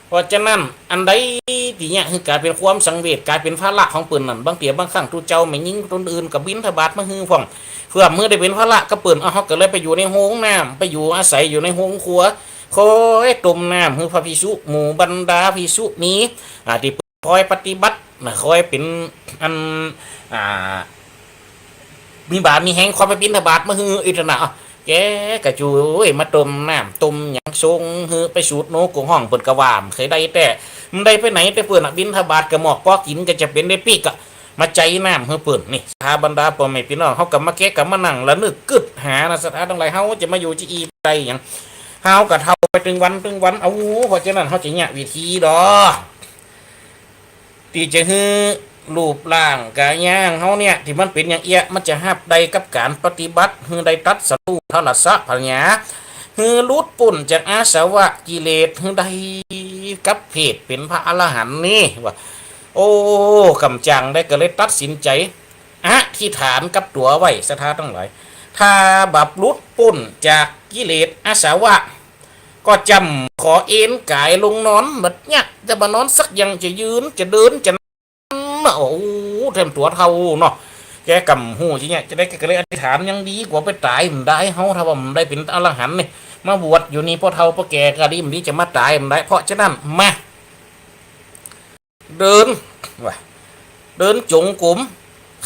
เพราะฉะนั้นอันใดตี้เยียะหื้อก๋ายเป๋นความสังเวช ก๋ายเป๋นภาระของเปิ้นนั้น บางเตื้อบางครั้งตุ๊เจ้าแม่ญิงตนอื่นก็บิณฑบาตมาหื้อพ่อง เพื่อเมื่อได้เป๋นภาระกับเปิ้น เอา เฮาก็เลยไปอยู่ในโฮงน้ำ ไปอยู่อาศัยอยู่ในโฮงครัว คอยต้มน้ำหื้อพระภิกษุ หมู่บรรดาภิกษุณี อ่า ตี้เปิ้นคอยปฏิบัตินะ คอยเป๋นอัน อ่า มีบ่ามีแฮง คอยไปบิณฑบาตมาหื้ออีกนะ แกก็จู้ โอ้ย มาต้มน้ำต้มหยังส่งหื้อ ไปสูตรโนโกห้อง เปิ้นก็ว่าบ่ใค่ได้แต๊ บ่ได้ไปไหนแต๊ เปิ้นน่ะบิณฑบาตก็หมอกปอกิ๋น ก็จะเป๋นได้ปิ๊กก็มาใจ๊น้ำหื้อเปิ้น นี่ศรัทธาบรรดาป้อแม่ปี้น้อง เฮาก็มาแกะก็มานั่งระนึกกึ๊ดหานะ ศรัทธาตังหลาย เฮาจะมาอยู่จะอี้ได้หยัง เฮาก็เฒ่าไปตึงวันตึงวัน เอา เพราะฉะนั้นเฮาจะเยียะวิธีดอก ตี้จะหื้อรูปร่างก๋ายหยังเฮาเนี่ย ตี้มันเป๋นอย่างเอี้ย มันจะฮับได้กับก๋านปฏิบัติ หื้อได้ตรัสรู้ทรัสผญา หื้อหลุดป๊นจากอาสวะกิเลส หื้อได้กับเพศเป๋นพระอรหันต์นี่ว่า โอ้ กำจั้งได้ก็เลยตัดสินใจ๋อธิษฐานกับตั๋วไว้ ศรัทธาตังหลาย ถ้าบ่หลุดป๊นจากกิเลสอาสวะ ก็จำขอเอนก๋ายลงนอน บ่เยียะ จะบ่นอนสักอย่าง จะยืน จะเดิน จะนั่ง โอ้ แถมตั๋วเฒ่าเนาะ แกก็บ่ฮู้จะเยียะจะใด แกก็เลยอธิษฐาน ยังดีกว่าไปต๋ายบ่ได้ เฮาถ้าว่าบ่ได้เป๋นอรหันต์นี่ มาบวชอยู่นี่ ป้อเฒ่าป้อแก่ก็ดี บ่ดีจะมาต๋ายบ่ได้ เพราะฉะนั้นมา เดิน ว่า เดินจงกรม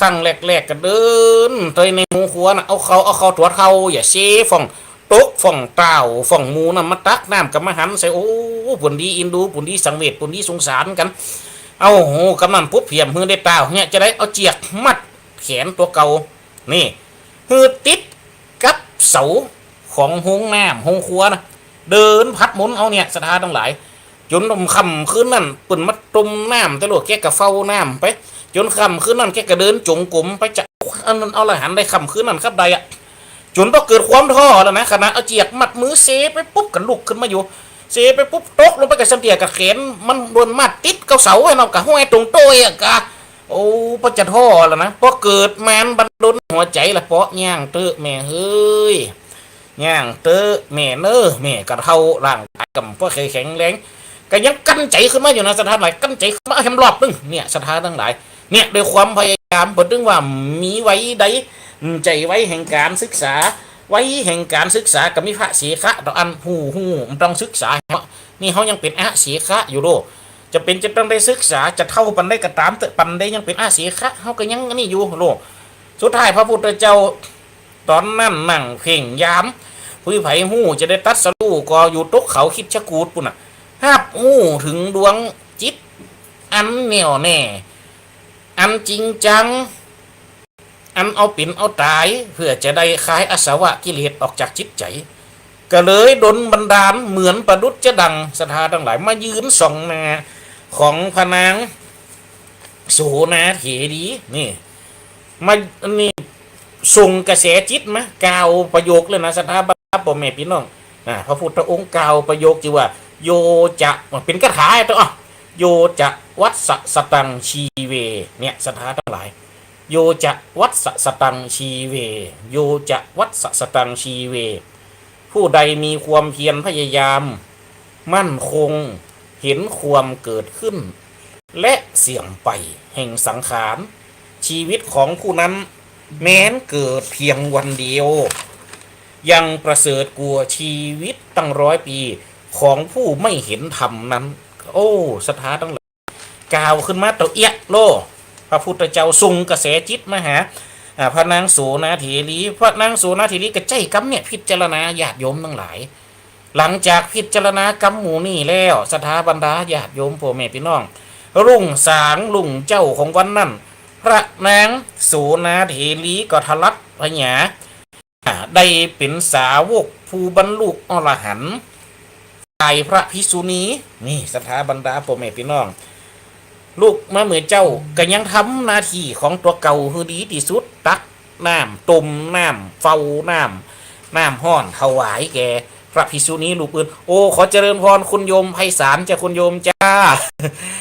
ครั้งแรกๆ ก็เดินไปในโฮงครัวนะ เอาเข้า เอาเข้าตั๋วเฒ่า อย่าเซ ฝ่องตก ฝ่องต้าว ฝ่องหมู่นั้นมาตักน้ำกำมะหันใส่ โอ้ เปิ้นดีเอ็นดู เปิ้นดีสังเวช เปิ้นดีสงสารกั๋น เอา โห กำนั้นปุ๊บ เหียมหื้อได้ต้าวเนี่ย จะได้เอาเจียกมัดแขนตั๋วเก่า นี่ หื้อติดกับเสาของโฮงน้ำ โฮงครัวนะ เดินผัดหมุนเอาเนี่ย ศรัทธาตังหลาย จ๋นค่ำคืนนั้นเปิ้นมาต้มน้ำ แต่ละแกก็เฝ้าน้ำไป จ๋นค่ำคืนนั้นแกก็เดินจงกรมไป จะ อันนั้นอรหันต์ได้ค่ำคืนนั้นครับ ได้อะ จ๋นต้องเกิดความท้อแล้วนะ ขนาดเอาเจียกมัดมือเซไปปุ๊บก็ลุกขึ้นมาอยู่ เซไปปุ๊บตกลงไปก็ส่ำเตี้ยก็แขนมันโดนมัดติดกับเสาไอ้เนาะ ก็ห้อยตรงโต้ยอะกะ โอ้ ปะจะท้อแล้วนะ ปอเกิดมามันโดนหัวใจ๋ละ ปอ ย่างเต๊อะแม่เฮ้ย ย่างเต๊อะแม่เน้อ แม่ก็เฒ่า ร่างกายก็บ่ค่อยแข็งแรง ก็ยังกั้นใจ๋ขึ้นมาอยู่นะ ศรัทธาตังหลาย กั้นใจ๋ขึ้นมาแหมรอบนึ่ง เนี่ย ศรัทธาตังหลาย เนี่ย ด้วยความพยายาม เปิ้นตึงว่ามีไว้ใด ใจ๋ไว้แห่งก๋านศึกษา ไว้แห่งก๋านศึกษา ก็มีพระเสขะต่ออัน ฮู้ ฮู้ มันต้องศึกษาเนาะ นี่เฮายังเป๋นอเสขะอยู่โล จะเป๋นจะต้องได้ศึกษา จะเฒ่าปานใดก็ต๋ามเต๊อะ ปานใดยังเป๋นอเสขะ เฮาก็ยังอันนี้อยู่โล สุดท้ายพระพุทธเจ้า ต๋อนนั้นนั่งเพ่งยาม ผู้ใผฮู้จะได้ตรัสรู้ก็อยู่ตกเขาคิชกูฏปุ้นน่ะ ฮับฮู้เถิงดวงจิตอันแน่วแน่ อันจริงจัง อันเอาเป๋นเอาต๋าย เปื้อจะได้คายอาสวะกิเลสออกจากจิตใจ๋ ก็เลยดลบันดาลเหมือนประดุจจะดัง ศรัทธาตังหลาย มายืนส่องหน้าของพระนางโสณาเถรี นี่ มา นี่ ส่งกระแสจิตมา กล่าวประโยคเลยนะ ศรัทธาบรรดาป้อแม่ปี้น้อง อ่า พระพุทธองค์กล่าวประโยคจื้อว่า โยจะ เป๋นคาถาเต๊อะ โยจะวัสสะสตังชีเว เนี่ย ศรัทธาตังหลาย โยจะวัสสะสตังชีเว โยจะวัสสะสตังชีเว ผู้ใดมีความเพียรพยายาม มั่นคง เห็นความเกิดขึ้น และเสื่อมไปแห่งสังขาร ชีวิตของผู้นั้นแม้นเกิดเพียงวันเดียว ยังประเสริฐกว่าชีวิตตั้งร้อยปีของผู้ไม่เห็นธรรมนั้น โอ้ ศรัทธาตังหลาย กล่าวขึ้นมาเต๊อะเอี้ยะโล พระพุทธเจ้าส่งกระแสจิตมาหา อ่า พระนางโสณาเถรี พระนางโสณาเถรีก็ใจ๊กำเนี่ยพิจารณา ญาติโยมตังหลาย หลังจากพิจารณากำหมู่นี้แล้ว ศรัทธาบรรดาญาติโยมป้อแม่ปี้น้อง รุ่งสางรุ่งเจ๊าของวันนั้น พระนางโสณาเถรีก็ทะลักผญา อ่า ได้เป๋นสาวกผู้บรรลุอรหันต์ ฝ่ายพระภิกษุณี นี่ ศรัทธาบรรดาป้อแม่ปี้น้อง ลุกมาเมื่อเจ๊าก็ยังทำหน้าตี้ของตั๋วเก่าหื้อดีตี้สุด ตักน้ำ ต้มน้ำ เฝ้าน้ำ น้ำฮ้อนถวายแก่พระภิกษุณีรูปอื่น โอ้ ขอเจริญพรคุณโยมไพศาลจ้า คุณโยมจ้า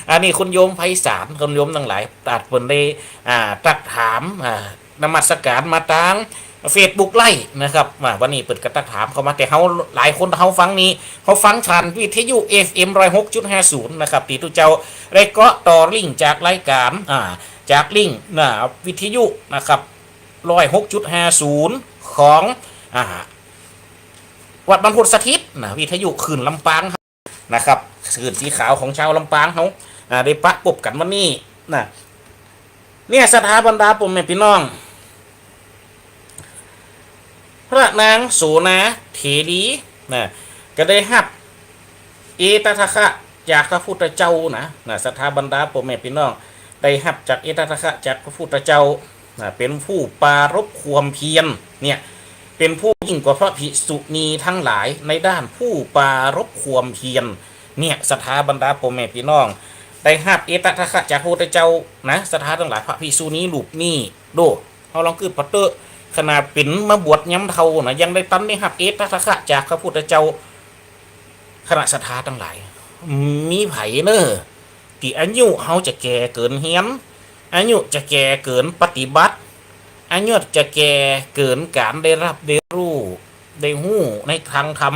อันนี้คุณโยมไพศาล คุณโยมตังหลาย ตัดเปิ้นได้ อ่า ตักถาม อ่า นมัสการมาตางเฟซบุ๊กไลฟ์นะครับ อ่า วันนี้เปิ้นก็ตักถามเข้ามา แต่เฮาหลายคนเฮาฟังนี่ เฮาฟังผ่านวิทยุ เอฟเอ็ม ร้อยหกจุดห้าศูนย์ นะครับ ตี้ตุ๊เจ้าได้เกาะต่อลิงก์จากรายก๋าน อ่า จากลิงก์ อ่า วิทยุนะครับ ร้อยหกจุดห้าศูนย์ ของ อ่า วัดบรรพตสถิตนะ วิทยุคลื่นลำปางนะครับ คลื่นสีขาวของชาวลำปางเฮา อ่า ได้ปะปบกั๋นวันนี้นะ เนี่ย ศรัทธาบรรดาป้อแม่ปี้น้อง พระนางโสณาเถรีนะ ก็ได้ฮับเอตทัคคะจากพระพุทธเจ้านะ นะ ศรัทธาบรรดาป้อแม่ปี้น้อง ได้ฮับจากเอตทัคคะจากพระพุทธเจ้านะ เป๋นผู้ปรารภความเพียร เนี่ย เป๋นผู้ยิ่งกว่าพระภิกษุณีตังหลายในด้านผู้ปรารภความเพียร เนี่ย ศรัทธาบรรดาป้อแม่ปี้น้อง ได้ฮับเอตทัคคะจากพระพุทธเจ้านะ ศรัทธาตังหลาย พระภิกษุณีรูปนี้ โด เฮาลองกึ๊ดปะเต๊อะ ขนาดเป๋นมาบวชยามเฒ่านะ ยังได้ตันได้ฮับเอตทัคคะจากพระพุทธเจ้า ขนาด ศรัทธาตังหลาย มีใผเน่อ ตี้อายุเฮาจะแก่เกินเฮียน อายุจะแก่เกินปฏิบัติ อายุจะแก่เกินก๋านได้ฮับได้ฮู้ ได้ฮู้ในทางธรรม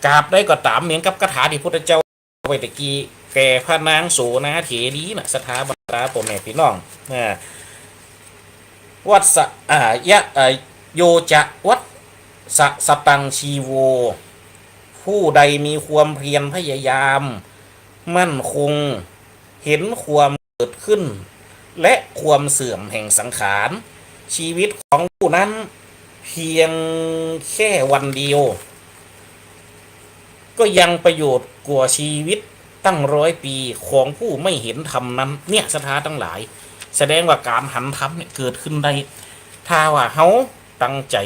ตราบใดก็ต๋าม เหมือนกับคาถาตี้พุทธเจ้า ไว้ตะกี้แก่พระนางโสณาเถรีนะ ศรัทธาบรรดาป้อแม่ปี้น้อง อ่า วัสสะ อ่า ยะ อ่า โยจะวัสสะสตังชีโว ผู้ใดมีความเพียรพยายาม มั่นคง เห็นความเกิดขึ้น และความเสื่อมแห่งสังขาร ชีวิตของผู้นั้นเพียงแค่วันเดียว ก็ยังประโยชน์กว่าชีวิตตั้งร้อยปีของผู้ไม่เห็นธรรมนั้น เนี่ย ศรัทธาตังหลาย แสดงว่าก๋านหันธรรมเนี่ยเกิดขึ้นได้ ถ้าว่าเฮาตั้งใจ๋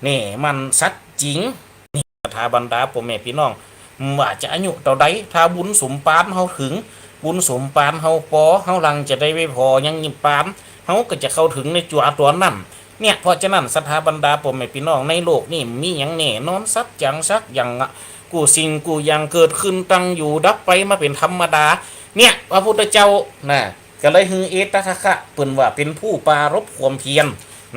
แน่มั่นสัตย์จริง นี่ ศรัทธา าบรรดาป้อแม่ปี้น้อง ว่าจะอายุเต้าใด ถ้าบุญสมภารเฮาเถิง บุญสมภารเฮาปอ เฮาหลังจะได้ไปผ่อยังนิพพาน เฮาก็จะเข้าเถิงในจั๋วตั๋วนั้น เนี่ย เพราะฉะนั้นศรัทธาบรรดาป้อแม่ปี้น้อง ในโลกนี้มีหยังแน่นอนสักอย่างสักอย่างอะ กู้สิ่งกู้อย่างเกิดขึ้นตั้งอยู่ดับไปมาเป๋นธรรมดา เนี่ย พระพุทธเจ้านะ ก็เลยหื้อเอตทัคคะ เปิ้นว่าเป๋นผู้ปรารภความเพียร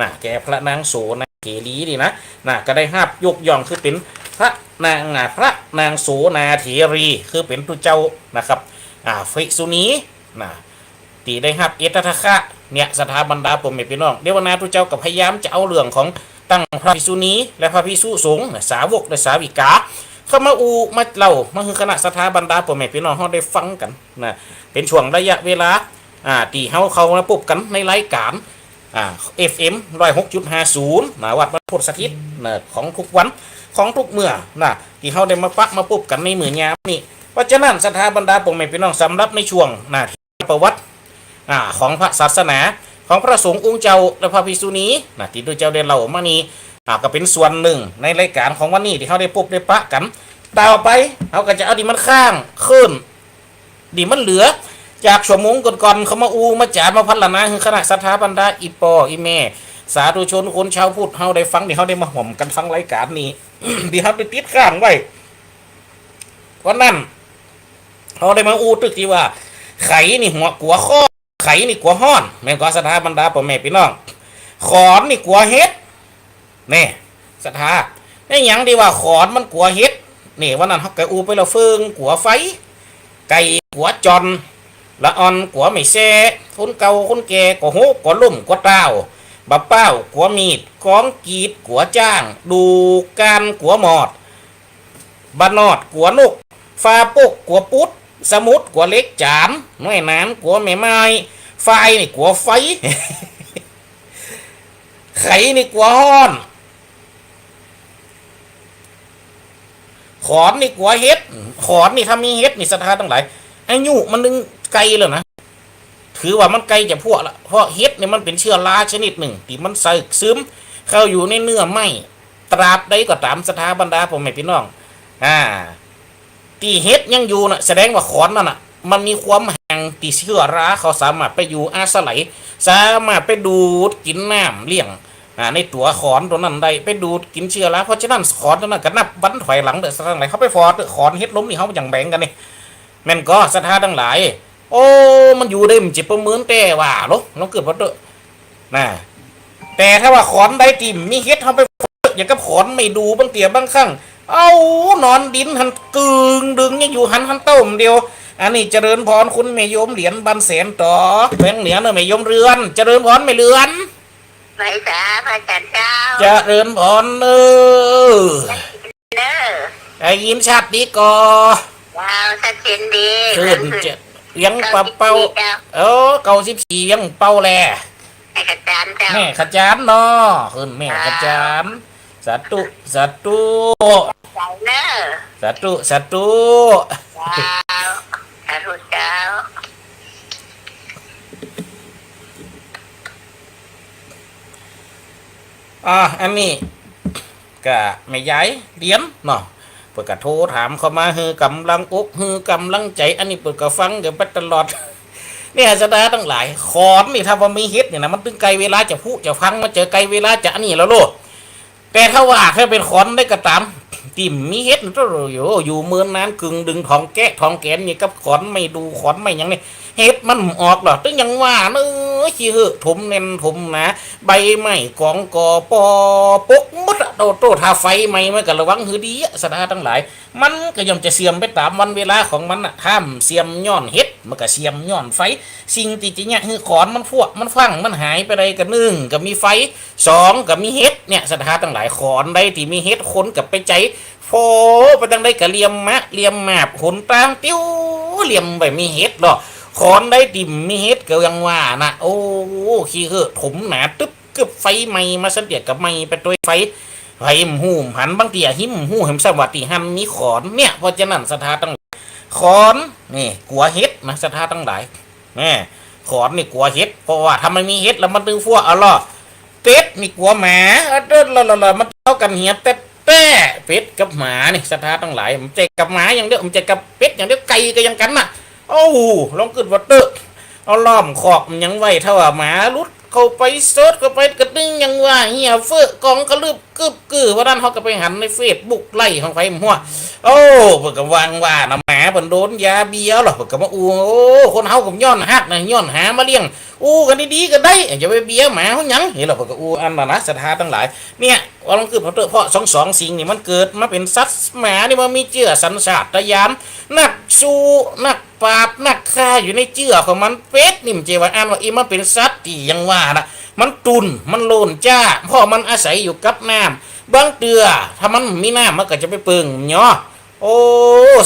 นะ แก่พระนางโสนาเถรีนี่นะ นะ ก็ได้ฮับยกย่องคือเป๋นพระนาง อ่า พระนางโสนาเถรี คือเป๋นตุ๊เจ้านะครับ อ่า ภิกษุณีนะ ตี้ได้ฮับเอตทัคคะ เนี่ย ศรัทธาบรรดาป้อแม่ปี้น้อง เดี๋ยววันหน้าตุ๊เจ้าก็พยายามจะเอาเรื่องของตั้งพระภิกษุณีและพระภิกษุสงฆ์นะ สาวกและสาวิกา เข้ามาอู้มาเล่า มาหื้อคณะศรัทธาบรรดาป้อแม่ปี้น้องเฮาได้ฟังกั๋นนะ เป๋นช่วงระยะเวลา อ่า ตี้เฮาเข้ามาปบกั๋นในรายก๋าน อ่า เอฟเอ็ม ร้อยหกจุดห้าศูนย์ นะ วัดบรรพตสถิตนะ ของทุกวัน ของทุกเมื่อนะ ตี้เฮาได้มาปะมาปบกั๋นในมื้อยามนี้ เพราะฉะนั้นศรัทธาบรรดาป้อแม่ปี้น้อง สำหรับในช่วงนะ ประวัติ อ่า ของพระศาสนา ของพระสงฆ์องค์เจ้าและพระภิกษุณีนะ ตี้ตุ๊เจ้าได้เล่ามานี่ อ่า ก็เป๋นส่วนนึ่งในรายก๋านของวันนี้ตี้เฮาได้ปบได้ปะกั๋น ต่อไปเฮาก็จะเอาตี้มันค้างคืน ตี้มันเหลือจากชั่วโมงก่อนๆ เข้ามาอู้มาจ๋ามาพรรณนาหื้อคณะศรัทธาบรรดาอี่ป้ออี่แม่ สาธุชนคนชาวพุทธเฮาได้ฟัง ตี้เฮาได้มาฮ่วมกั๋นฟังรายก๋านนี้ ตี้เฮาได้ติดค้างไว้ เพราะนั้น เฮาได้มาอู้ตึกตี้ว่า ไขนี่หัวกั๋วข้อ ไขนี่กั๋วฮ้อน แม่นก่อศรัทธาบรรดาป้อแม่ปี้น้อง ขอนนี่กั๋วเห็ด นี่ ศรัทธา ในหยังตี้ว่าขอนมันกั๋วเห็ด นี่ วันนั้นเฮาก็อู้ไปแล้ว เฟืองกั๋วไฟ ไก่กั๋วจ่อน ละอ่อนกั๋วไม่แซ่ คนเก่าคนแก่กั๋วโฮกั๋วล้มกั๋วต้าว บ่าวป้าวกั๋วมีด กองกรีดกั๋วจ้าง ดูกานกั๋วหมอด บ่านอดกั๋วนก ฟ้าปกกั๋วปุ๊ด สมุดกั๋วเหล็กจ๋าน น้อยหนานกั๋วแม่ไม้ ฝ้ายนี่กั๋วไฟ ไขนี่กั๋วฮ้อน ขอนนี่กั๋วเห็ด ขอนนี่ถ้ามีเห็ดนี่ศรัทธาตังหลาย อายุมันนึ่งไกลแล้วนะ ถือว่ามันใก้จะพั้วละ เพราะเห็ดนี่มันเป๋นเจื้อราชนิดนึ่งตี้มันแทรกซึมเข้าอยู่ในเนื้อไม้ ตราบใดก็ต๋ามศรัทธาบรรดาป้อแม่ปี้น้อง อ่า ตี้เห็ดยังอยู่น่ะ แสดงว่าขอนนั่นน่ะ มันมีความแห้งตี้เจื้อราเขาสามารถไปอยู่อาศัย สามารถไปดูดกิ๋นน้ำเลี้ยง อ่า ในตั๋วขอนตั๋วนั้นได้ ไปดูดกิ๋นเจื้อรา เพราะฉะนั้นขอนตั๋วนั้นก็นับวันถอยหลังเต๊อะ ศรัทธาตังหลาย เฮาไปผ่อเต๊อะ ขอนเห็ดลมนี่เฮายังแบ่งกั๋นนี่ แม่นก่อศรัทธาตังหลาย โอ้ มันอยู่ได้มันจะประเมินแต่ว่า ลอง ลองเกิดว่าเต๊อะ นะ แต่ถ้าว่าขอนใดตี้มีเห็ด เฮาไปผ่อเต๊อะ อย่างกับขอนไม้ดู่ บางเตื้อบางครั้ง เอ้า นอนดินหั้นกึ่งดึงยังอยู่หัน หันเต้ามันเดียว อันนี้เจริญพรคุณแม่โยมเหรียญบ้านแสนต่อ แขวงเหนือเนอะ แม่โยมเรือน เจริญพรแม่เรือน ไหว้สาพระอาจารย์เจ้า เจริญพรเนอะ เนอะ ได้ยินชัดดีก่อ เจ้า ชัดเจนดี ขึ้น ขึ้น เจ ยังปะเป้า เก้าสิบสี่เจ้า เออ เก้าสิบสี่ยังเป้าแล แม่ขจารย์เจ้า แม่ขจารย์เนาะ ขึ้นแม่ขจารย์ เจ้า สาธุ สาธุ เจ้าเนอะ สาธุ สาธุ เจ้า สาธุเจ้า อ่า อันนี้ก็แม่ยายเหรียญเนาะ เปิ้นก็โทรถามเข้ามาหื้อกำลังอกหื้อกำลังใจ๋ อันนี้เปิ้นก็ฟังกั๋นไปตลอด เนี่ยศรัทธาตังหลาย ขอนนี่ถ้าว่ามีเห็ดนี่นะ มันตึงใก้เวลาจะผุจะพัง มันจะใก้เวลาจะอันนี้แล้วโลด แต่ถ้าว่าถ้าเป๋นขอนใดก็ต๋าม ตี้มีเห็ด โอ้โห อยู่เมินนานกึ่งดึง ถองแก๊ะถองแกนนี่กับขอนไม้ดู่ ขอนไม้หยังนี่ เห็ดมันออกเหรอ ตึงยังว่าเนอะ ขี้เหื้อถมแน่นถมหนา ใบไม้ก๋องก่อปอปกหมดอะ โตโต ถ้าไฟไหม้มันก็ระวังหื้อดีอะ ศรัทธาตังหลาย มันก็ย่อมจะเสื่อมไปต๋ามวันเวลาของมันน่ะ ถ้าเสื่อมย้อนเห็ด มันก็เสื่อมย้อนไฟ สิ่งตี้จะเยียะหื้อขอนมันพั้วมันพังมันหายไปได้ก็นึ่งก็มีไฟ สองก็มีเห็ด เนี่ย ศรัทธาตังหลาย ขอนใดตี้มีเห็ด คนก็ไปใจ๋ โผล่ไปตางใดก็เหลี่ยมมะเหลี่ยมหมาบ หนตางปิ้วเหลี่ยมไปมีเห็ดเนาะ ขอนใดตี้มีเห็ดก็ยังว่านะ โอ้ ขี้เหื้อถมหนาตึ๊บกึ๊บ ไฟไหม้มาสันเตี้ยก็ไหม้ไปตวยไฟ ไผบ่ฮู้บ่หัน บางเตื้อหิมบ่ฮู้แหมซ้ำว่าตี้หั้นมีขอน เนี่ย เพราะฉะนั้นศรัทธาตังหลาย ขอนนี่กั๋วเห็ดนะ ศรัทธาตังหลาย แม่ ขอนนี่กั๋วเห็ด เพราะว่าถ้ามันมีเห็ดแล้วมันตึงพั้วเอาล่อ เป็ดนี่กั๋วหมา เออ เด้อ ละ ละ ละ มันเต้ากั๋นเหียแต๊ด แต๊ เป็ดกับหมานี่ ศรัทธาตังหลาย บ่ใจ้กับหมาอย่างเดียว บ่ใจ้กับเป็ดอย่างเดียว ไก่ก็ยังกั๋นน่ะ โอ้ ลองกึ๊ดว่าเต๊อะ เอาล้อมคอกมันยังไว้ ถ้าว่าหมาหลุดเข้าไป เสิร์ชเข้าไป กระตึ้งยังว่าเหียเฟ้อกองกระลึบกึ๊บกือ วันนั้นเฮาก็ไปหันในเฟซบุ๊กไลฟ์ของใผบ่ฮู้ โอ้ เปิ้นก็วางว่านะ หมาเปิ้นโดนยาเบียร์เหรอ เปิ้นก็มาอู้ โอ้ คนเฮาก็ย้อนฮักนะ ย้อนหามาเลี้ยง อู้กั๋นดีๆ ก็ได้ จะไปเบียร์หมาเฮาหยัง นี่แหละ เปิ้นก็อู้อันนั้นนะ ศรัทธาตังหลาย เนี่ย ว่าลองกึ๊ดว่าเต๊อะ เพราะสอง สองสิ่งนี่มันเกิดมาเป๋นสัตว์ หมานี่มันมีเจื้อสัญชาตญาณ นักสู้ นักปราบ นักฆ่าอยู่ในเจื้อของมัน เป็ดนี่มันจะว่าอันว่าอีมันเป๋นสัตว์ตี้ยังว่านะ มันตุ๊น มันโลนจ้า เพราะมันอาศัยอยู่กับน้ำ บางเตื้อถ้ามันบ่มีน้ำมันก็จะไปเปิงเนาะ โอ้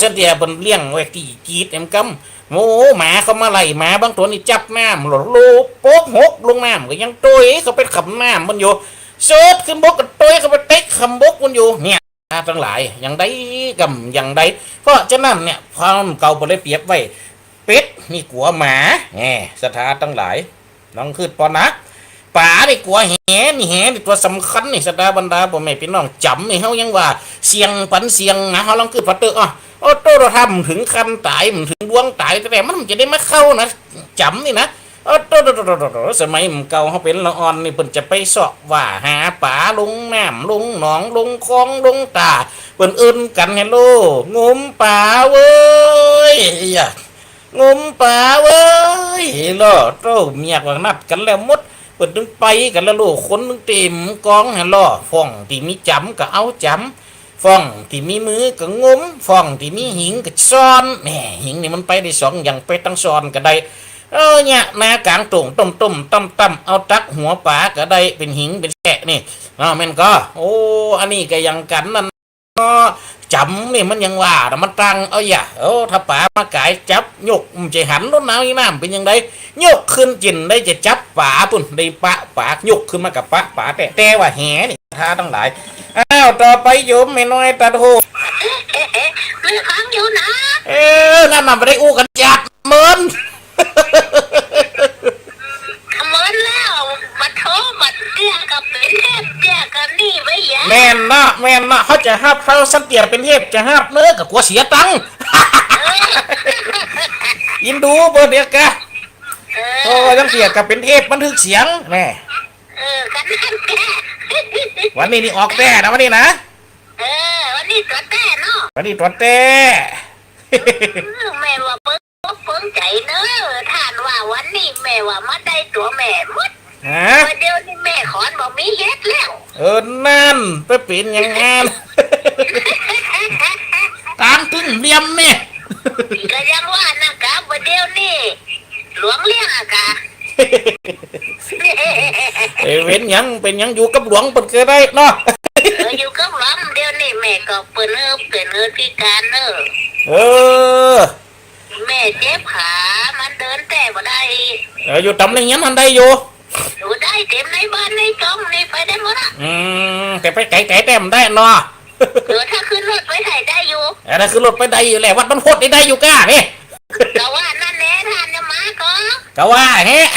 สันเตียเปิ้นเลี้ยงไว้ตี้จีดแหมกำ โอ้ หมาเข้ามาไล่ หมาบางตั๋วนี่จับน้ำ โลโลโป๊กหกลงน้ำก็ยังโตยเข้าไปขำน้ำมันอยู่ เสิร์ชขึ้นบกก็โตยเข้าไปเต๊ะขำบกมันอยู่ เนี่ย ตังหลาย อย่างใดกำอย่างใด เพราะฉะนั้นเนี่ย พราหมณ์เก่าเปิ้นเลยเปรียบไว้ เป็ดนี่กั๋วหมา แหม ศรัทธาตังหลาย ลองกึ๊ดปอนะ ป๋านี่กั๋วแห นี่แหนี่ตั๋วสำคัญนี่ ศรัทธาบรรดาป้อแม่ปี้น้องจ๋ำนี่ เฮายังว่าเสี่ยงปันเสี่ยงนะ เฮาลองกึ๊ดปอเต๊อะ อ้อ โอ้โต ถ้าบ่เถิงขั้นต๋าย บ่เถิงดวงต๋ายแต๊ๆ มันจะได้มาเข้านะ จ๋ำนี่นะ โอ้โต สมัยเก่าเฮาเป๋นละอ่อนนี่ เปิ้นจะไปเซาะว่าหาป๋าลงน้ำ ลงหนอง ลงคลอง ลงต่า เปิ้นเอิ้นกั๋น ฮัลโหล งมป๋าเว้ย อะหยัง งมป๋าเว้ย ฮัลโหล โต้ เมียก็นัดกั๋นแล้วหมด เปิ้นตึงไปกั๋นแล้ว โล คนตึงเตรียมกอง ฮัลโหล ฝ่องตี้มีจ๋ำก็เอาจ๋ำ ฝ่องตี้มีมือก็งม ฝ่องตี้มีหิงก็ซ่อน แหม หิงนี่มันไปได้สองอย่าง ไปตังซ่อนก็ได้ เออ เนี่ย นากลางโต่ง ต้มๆ ต้ำๆ เอาตักหัวป๋าก็ได้ เป๋นหิง เป๋นแส้นี่ อ้าว แม่นก่อ โอ้ อันนี้ก็ยังกั๋นนั่นเนาะ จ๋ำนี่มันยังว่านะ มันตั้งเอาอย่า โอ้ ถ้าป๋ามาก๋ายจับยก บ่ใจ้หันโลดนะ อีน้ำเป๋นอย่างใด ยกขึ้นจิ่นได้จะจับป๋าปุ้น ได้ปะป๋า ยกขึ้นมาก็ปะป๋าแต๊ แต่ว่าแหนี่ ศรัทธาตังหลาย อ้าว ต่อไปโยมแม่น้อยตัดโฮ แม่ฟังอยู่นะ เออ นั่นน่ะ บ่ได้อู้กั๋นจัดเมิน เมินแล้ว บัดโธ่ บัดเตื้อก็เป๋นเทพ เตื้อก็นี่ไว้ยะ แม่นเนาะ แม่นเนาะ เฮาจะฮับ เฮาสันเตี้ยเป๋นเทพจะฮับเน้อ ก็กั๋วเสียตังค์ เออ อินดูเปิ้นเดียวกะ เออ โอ้ จั่งเตี้ยก็เป๋นเทพบันทึกเสียง แม่ เออ กันนั่นแหละ วันนี้นี่ออกแต๊นะ วันนี้นะ เออ วันนี้ตั๋วแต๊เนาะ วันนี้ตั๋วแต๊ เออ แม่ว่าเปิ้งอกเปิ้งใจ๋เน้อ ถ้าว่าวันนี้แม่ว่ามาได้ตั๋วแม่หมด ฮะ เดี๋ยวนี้แม่ขอนบ่มีเฮ็ดแล้ว เออ นั่น ไปเป๋นอย่างนั้น ต๋ามตึงเหลี่ยมนี่ ก็ยังว่านะกะ บ่าเดี๋ยวนี้ หลวงเลี้ยงอะกะ เอ้ย เป๋นหยัง เป๋นหยัง อยู่กับหลวงเปิ้นก็ได้เนาะ เออ อยู่กับหลวง เดี๋ยวนี้แม่ก็เปิ้นเออ เปิ้นเออพิการเน้อ เออ แม่เจ็บขา มันเดินแต๊บ่ได้ เออ อยู่ต๋ามโฮงเฮียนหั้นได้อยู่ อยู่ได้ เต๋มในบ้านในจ้องนี่ไปได้หมดอะ อืม แต่ไปไก๋ๆ แต๊บ่ได้เนาะ เออ ถ้าขึ้นรถไปไสได้อยู่ เออ ถ้าขึ้นรถไปได้อยู่แหละ วัดบ้านโพธิ์นี่ได้อยู่ก้านี่ ก็ว่านั่นแหละ ถ้าจะมาก็ ก็ว่าแฮะ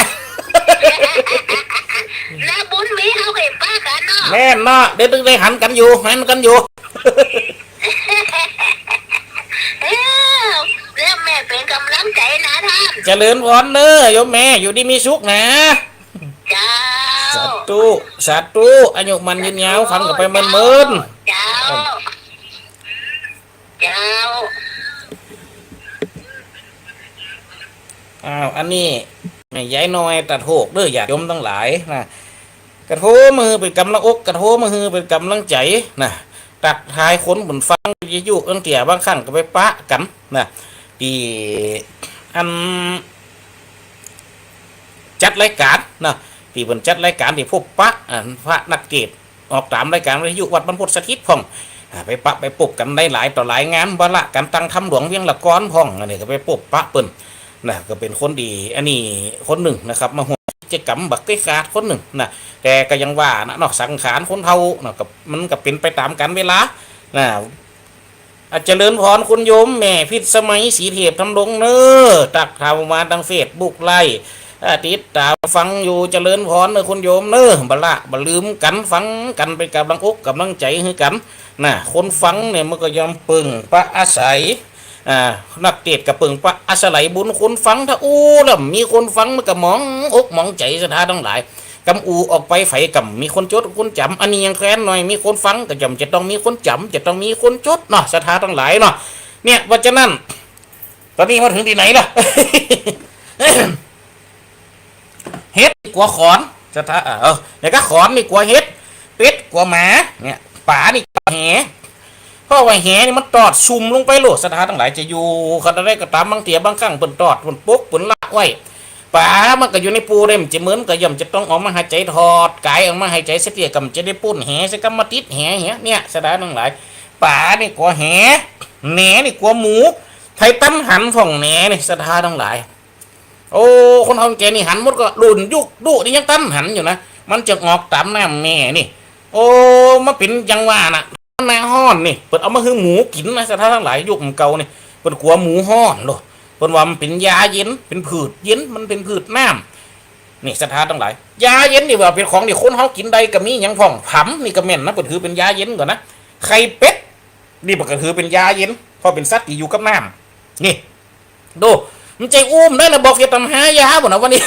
แล้วบุญมีเฮาก็ปะกั๋นเนาะ แม่นเนาะ เดี๋ยวตึงได้หันกั๋นอยู่ หันกั๋นอยู่ เออ แล้วแม่เป๋นก๋ำลังใจ๋นะต้าน เจริญพรเน้อโยมแม่ อยู่ดีมีสุขนะ เจ้า สาธุ สาธุ อายุหมั้นยืนยาว ฟังกั๋นไปเมินๆ เจ้า เจ้า อ้าว อันนี้แม่ยายน้อยตัดโฮกเน้อ ญาติโยมตังหลายนะ ก็โทรมาหื้อเป๋นก๋ำลังอก ก็โทรมาหื้อเป๋นก๋ำลังใจ๋นะ ตักทายคนเปิ้นฟังวิทยุ บางเตื้อบางครั้งก็ไปปะกั๋นนะ ตี้อัน จัดรายก๋านนะ ตี้เปิ้นจัดรายก๋านตี้พบปะ อ่า พระนักเทศน์ออกต๋ามรายก๋านวิทยุวัดบ้านโพธิ์สถิตพ่อง อ่า ไปปะไปปบกั๋นได้หลายต่อหลายงาน วาระก๋านตั้งธรรมหลวงเวียงละกอนพ่อง อันนี้ก็ไปปบปะเปิ้นนะ ก็เป๋นคนดี อันนี้คนนึ่งนะครับ มาฮ่วมกิจก๋รรมบ่เกยขาดคนนึ่งนะ แต่ก็ยังว่านะเนาะ สังขารคนเฒ่านะ ก็ มันก็เป๋นไปต๋ามกาลเวลานะ อ่ะ เจริญพรคุณโยมแม่พิษสมัย ศรีเทพธรรมรงค์เน้อ ตักถามมาตางเฟซบุ๊กไลฟ์ อ่า ติดต๋ามฟังอยู่ เจริญพรเน่อคุณโยมเน่อ บ่ละบ่ลืมกั๋น ฟังกั๋นเป๋นก๋ำลังอกก๋ำลังใจ๋หื้อกั๋น นะ คนฟังเนี่ยมันก็ย่อมเปิ่งปะอาศัย อ่า นักเตสน์ก็เปิ่งปะอาศัยบุญคนฟัง ถ้าอู้แล้วบ่มีคนฟังมันก็หมองอกหมองใจ๋ ศรัทธาตังหลาย กำอู้ออกไปใผก็บ่มีคนจดคนจ๋ำ อันนี้ยังแคว้นหน่อย มีคนฟังก็ย่อมจะต้องมีคนจ๋ำ จะต้องมีคนจดเนาะ ศรัทธาตังหลายเนาะ เนี่ย เพราะฉะนั้น ต๋อนนี้มาเถิงตี้ไหนละ เห็ดกั๋วขอน ศรัทธา เออ แล้วก็ขอนนี่กั๋วเห็ด เป็ดกั๋วหมา เนี่ย ป๋านี่กั๋วแห เพราะว่าแหนี่มันตอดซุ่มลงไปโลด ศรัทธาตังหลาย จะอยู่ขนาดใดก็ต๋าม บางเตื้อบางครั้งเปิ้นตอด เปิ้นปก เปิ้นละไว้ ป๋ามันก็อยู่ในปูได้ มันจะเหมินก็ย่อมจะต้องออกมาหายใจ๋ ถอดก๋ายออกมาหายใจ๋สักเตื้อ ก็มันจะได้ป๊นแห สักกำมาติดแห เนี่ย ศรัทธาตังหลาย ป๋านี่กั๋วแห แหนนี่กั๋วหมู ใผตันหันพ่องแหนนี่ ศรัทธาตังหลาย โอ้ คนเฒ่าแก่นี่หันหมดก่อ รุ่นยุคดุนี่ยังตันหันอยู่นะ มันจะออกต๋ามน้ำแม่นี่ โอ้ มันเป๋นจังหวะน่ะ หน้าฮ้อนนี่ เปิ้นเอามาหื้อหมูกิ๋นนะ ศรัทธาตังหลาย ยุคเก่านี่ เปิ้นกั๋วหมูฮ้อนโลด เปิ้นว่ามันเป๋นยาเย็น เป๋นพืชเย็น มันเป๋นพืชน้ำ นี่ ศรัทธาตังหลาย ยาเย็นนี่ว่าเป๋นของตี้คนเฮากิ๋นได้ ก็มีหยังพ่อง ผำนี่ก็แม่นนะ เปิ้นถือเป๋นยาเย็นก่อนะ ไข่เป็ด นี่เปิ้นก็ถือเป๋นยาเย็น เพราะเป๋นสัตว์ตี้อยู่กับน้ำ นี่ ดู มันใจ้อู้มได้นะ บ่าวเฟสต๋ามหายาบ่นะวันนี้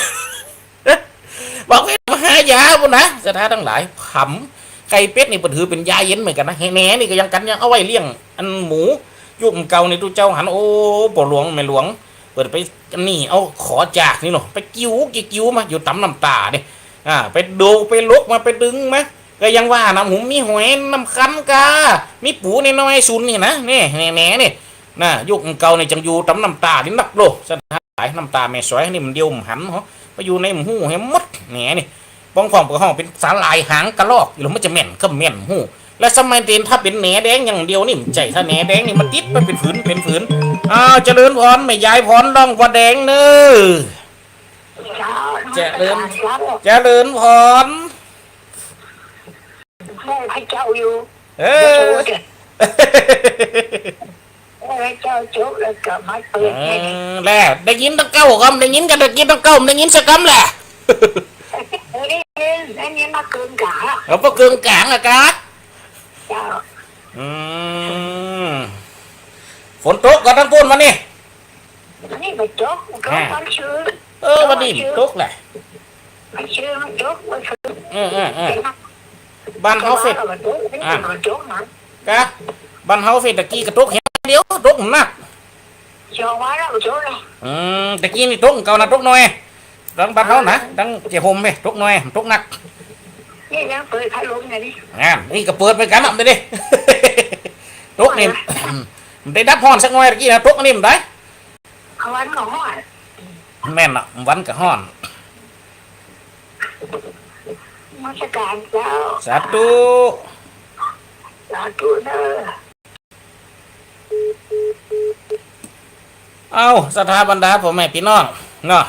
บ่าวเฟสต๋ามหายาบ่นะ ศรัทธาตังหลาย ผำ ไข่เป็ดนี่เปิ้นถือเป๋นยาเย็นเหมือนกั๋นนะ แหนนี่ก็ยังกั๋น ยังเอาไว้เลี้ยงอันหมู ยุคเก่านี่ตุ๊เจ้าหัน โอ้ ป้อหลวงแม่หลวง เปิ้นไปอันนี้ เอาขอจากนี่เนาะ ไปกิ่ว กิ่วมา อยู่ต๋ามน้ำต๋านี่ อ่า ไปโดก ไปหลกมา ไปดึงมา ก็ยังว่านะ หุมมีหอยน้ำคันกา มีปูน้อยๆ สุนนี่นะ นี่ แหน แหนนี่ นะ ยุคเก่านี่จังอยู่ต๋ามน้ำต๋านี่นักโลด ศรัทธาตังหลาย น้ำต๋าแม่สวยนี่มันเดียวบ่หันเหรอ ไปอยู่ไหนบ่ฮู้แหมหมด แหนนี่ บางพ่องเปิ้นฮ้องเป๋นสาหร่ายหางกะรอก อีหลงมันจะแม่นก็แม่นบ่ฮู้ และสมัยเต๋นถ้าเป๋นแหนแดงอย่างเดียวนี่บ่ใจ้ ถ้าแหนแดงนี่มันติดไปเป๋นผืน เป๋นผืน อ้าว เจริญพร แม่ยายพร ล่องวัวแดงเน่อ เจ้า เจริญ เจ้า เจริญพร แม่พระเจ้าอยู่ เออ เดี๋ยวเถอะ เออ เจ้าจบแล้วก็มาเปิดให้ เออ แล้วได้ยินตั้งเก้าก็บ่ได้ยิน ก็ได้ยินตั้งเก้าบ่ได้ยินสักกำแหละ ได้ยิน ได้ยินมาเกินกลางอะ เอา บ่เกินกลางอะกะ เจ้า อืม ฝนตกก่อตั้งปู๊นวันนี้ วันนี้บ่ตก ตก อ่า วันซืน เออ วันนี้บ่ตกแหละ วันซืนมันตก วันซืน เออ เออ เออ บ้านเฮาเฟส อ่ะ ก็บ้านเฮาเฟสตะกี้ก็ตกแหงเดียว ตกหนัก สองวันแล้วบ่ตกเลย อืม ตะกี้นี่ตกเก่านะ ตกหน่อย ตังบ้านเฮานะ ตังเจ้าโฮมเว้ย ตกหน่อย ตกหนัก นี่ยังเปิดพัดลมอยู่นี่ อ่า นี่ก็เปิดไปกั๋นน่ะ เดี๋ยวนี้ ตกนี่ ได้ดับฮ้อนสักหน่อย ตะกี้นะ ตกอันนี้มันได้ วันก็ฮ้อน แม่นน่ะ วันก็ฮ้อน นมัสการเจ้า สาธุ สาธุเด้อ เอ้า ศรัทธาบรรดาพ่อแม่พี่น้องเนาะ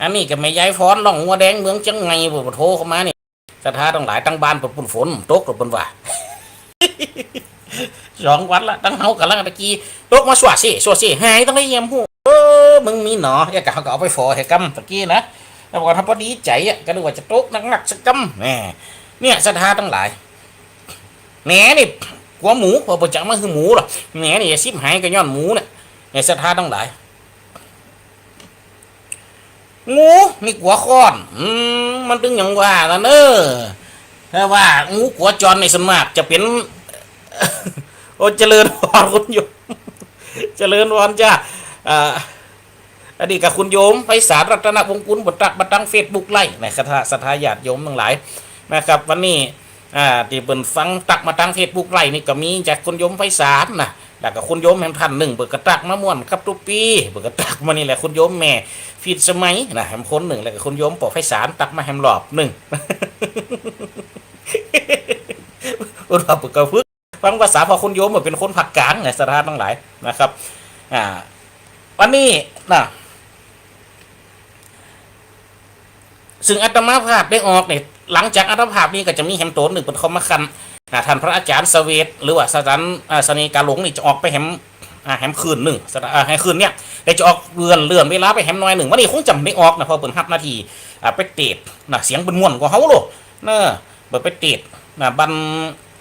อันนี้ก็แม่ยายพร ล่องวัวแดง เมืองเจียงใหม่ เปิ้นโทรเข้ามานี่ ศรัทธาตังหลาย ตังบ้านเปิ้นปู๊นฝนตก เปิ้นว่า สองวันละ ตังเฮากั๋นละ ตะกี้ตกมาสั่วเซ่ สั่วเซ่ หายตังใดยังบ่ฮู้ เออ มึงมีหนอ เอ้ย ก็เฮาก็เอาไปฝอแหกำตะกี้นะ แล้วก็ถ้าพอดีใจ๋อะ ก็นึกว่าจะตกหนักๆ สักกำ แหม เนี่ย ศรัทธาตังหลาย แหนนี่กั๋วหมู เพราะเปิ้นจะเอามาหื้อหมูล่ะ แหนนี่จะฉิบหายก็ย้อนหมูเนี่ย เนี่ย ศรัทธาตังหลาย งูนี่กั๋วค้อน อืม มันตึงอย่างว่านะเน่อ ถ้าว่างูกั๋วจอนนี่ส่วนมากจะเป๋น โอ้ เจริญพรคุณโยม เจริญพรจ้า อ่า อันนี้ก็คุณโยมไพศาล รัตนวงศ์กุล เปิ้นตั๊กมาตางเฟซบุ๊กไลฟ์นะครับ ศรัทธาญาติโยมตังหลายนะครับ วันนี้ อ่า ตี้เปิ้นฟังตั๊กมาตางเฟซบุ๊กไลฟ์นี่ก็มีจากคุณโยมไพศาลนะ แล้วก็คุณโยมแหมท่านนึ่ง เปิ้นก็ตั๊กมาม่วนกับตุ๊กปี้ เปิ้นก็ตั๊กมานี่แหละ คุณโยมแม่พิษสมัยนะ แหมคนนึ่ง แล้วก็คุณโยมป้อไพศาลตั๊กมาแหมรอบนึ่ง เปิ้นว่าเปิ้นก็ฝึกฟังภาษา เพราะคุณโยมเปิ้นเป๋นคนภาคกลางไง ศรัทธาตังหลายนะครับ อ่า วันนี้นะ ซึ่งอาตมาภาพได้ออกเนี่ย หลังจากอาตมาภาพนี้ก็จะมีแหมโตนนึ่งเปิ้นเข้ามาคัน อ่า ท่านพระอาจารย์เสวต หรือว่าอาจารย์ อ่า เสน่ห์กาหลงนี่จะออกไปแหม อ่า แหมคืนนึ่ง ศรัทธา อ่า แหมคืนเนี่ย เดี๋ยวจะออกเลื่อน เลื่อนเวลาไปแหมหน่อยนึ่ง วันนี้คงจะบ่ได้ออกนะ เพราะเปิ้นฮับหน้าตี้ อ่า ไปเตศน์นะ เสียงเปิ้นม่วนกว่าเฮาโลด เนอะ เปิ้นไปเตศน์นะ บัน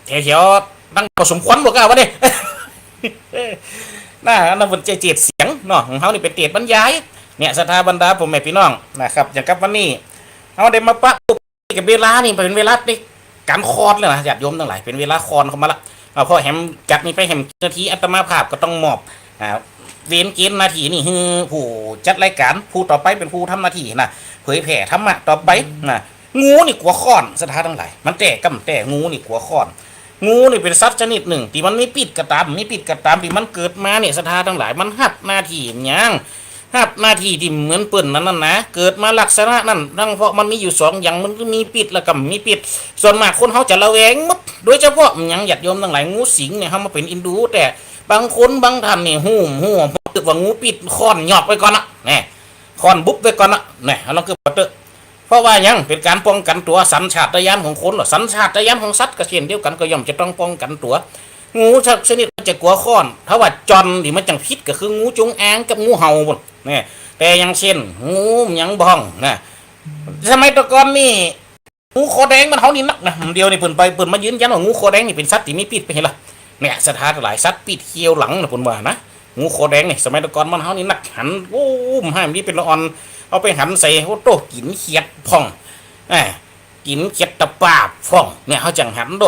แถวๆ ตังพอสมควรบ่กล้าว่าเด้ นะ อันนั้นเปิ้นจะเตศน์เสียงเนาะ ของเฮานี่ไปเตศน์บรรยาย เนี่ย ศรัทธาบรรดาพ่อแม่พี่น้องนะครับ อย่างกับวันนี้ เฮาได้มาปะ กับเวลานี่เป๋นเวลาในก๋านคลอดแล้วนะ ญาติโยมตังหลาย เป๋นเวลาคลอดเข้ามาละ เอา พอแหมจากนี้ไปแหมนาที อาตมาภาพก็ต้องมอบ อ่า เวรเกณฑ์หน้าตี้นี่หื้อผู้จัดรายก๋าน ผู้ต่อไปเป๋นผู้ทำหน้าตี้นะ เผยแผ่ธรรมะต่อไปนะ งูนี่กั๋วค้อน ศรัทธาตังหลาย มันแต๊ก้ำแต๊ งูนี่กั๋วค้อน งูนี่เป๋นสัตว์ชนิดนึ่ง ตี้มันมีปิษก็ต๋าม มีปิษก็ต๋าม ตี้มันเกิดมาเนี่ย ศรัทธาตังหลาย มันฮับหน้าตี้หยัง ฮับหน้าตี้ตี้เหมือนเปิ้นนั้นนะ เกิดมาลักษณะนั้น ตังเพราะมันมีอยู่สองอย่าง มันมีปิษแล้วก็บ่มีปิษ ส่วนมากคนเฮาจะระแวงหมด โดยเฉพาะหยัง ญาติโยมตังหลาย งูสิงเนี่ย เฮามาเป๋นอินดู แต่บางคนบางท่านนี่ฮู้ ฮู้ พอตึกว่างูปิษ ค้อนหยอกไว้ก่อนละ แน่ ค้อนบุบไว้ก่อนละ แน่ ลองกึ๊ดเต๊อะ เพราะว่าหยัง เป๋นก๋านป้องกั๋นตั๋ว สัญชาตญาณของคนเหรอ สัญชาตญาณของสัตว์ก็เช่นเดียวกั๋น ก็ย่อมจะต้องป้องกั๋นตั๋ว งูสักชนิดมันจะกั๋วค้อน ถ้าว่าจ่อนตี้มันจั่งผิดก็คืองูจงอางกับงูเห่าปู้น แน่ แต่อย่างเช่น งูหยังบ่ฮ้องนะ สมัยตะก่อนนี่ งูคอแดงบ้านเฮานี่นักนะ เดี๋ยวนี้เปิ้นไป เปิ้นมายืนยันว่างูคอแดงนี่เป๋นสัตว์ตี้มีปิษไปเห็นละ เนี่ย ศรัทธาตังหลาย สัตว์ปิษเขี้ยวหลังนะ เปิ้นว่านะ งูคอแดงนี่ สมัยตะก่อนบ้านเฮานี่นักหัน โอ้ บ่าหื้อตี้เป๋นละอ่อน เอาไปหันใส่ โอ้โต้ กิ๋นเขียดพ่อง แหม กิ๋นเขียดตะปาบพ่อง เนี่ย เฮาจั่งหันโด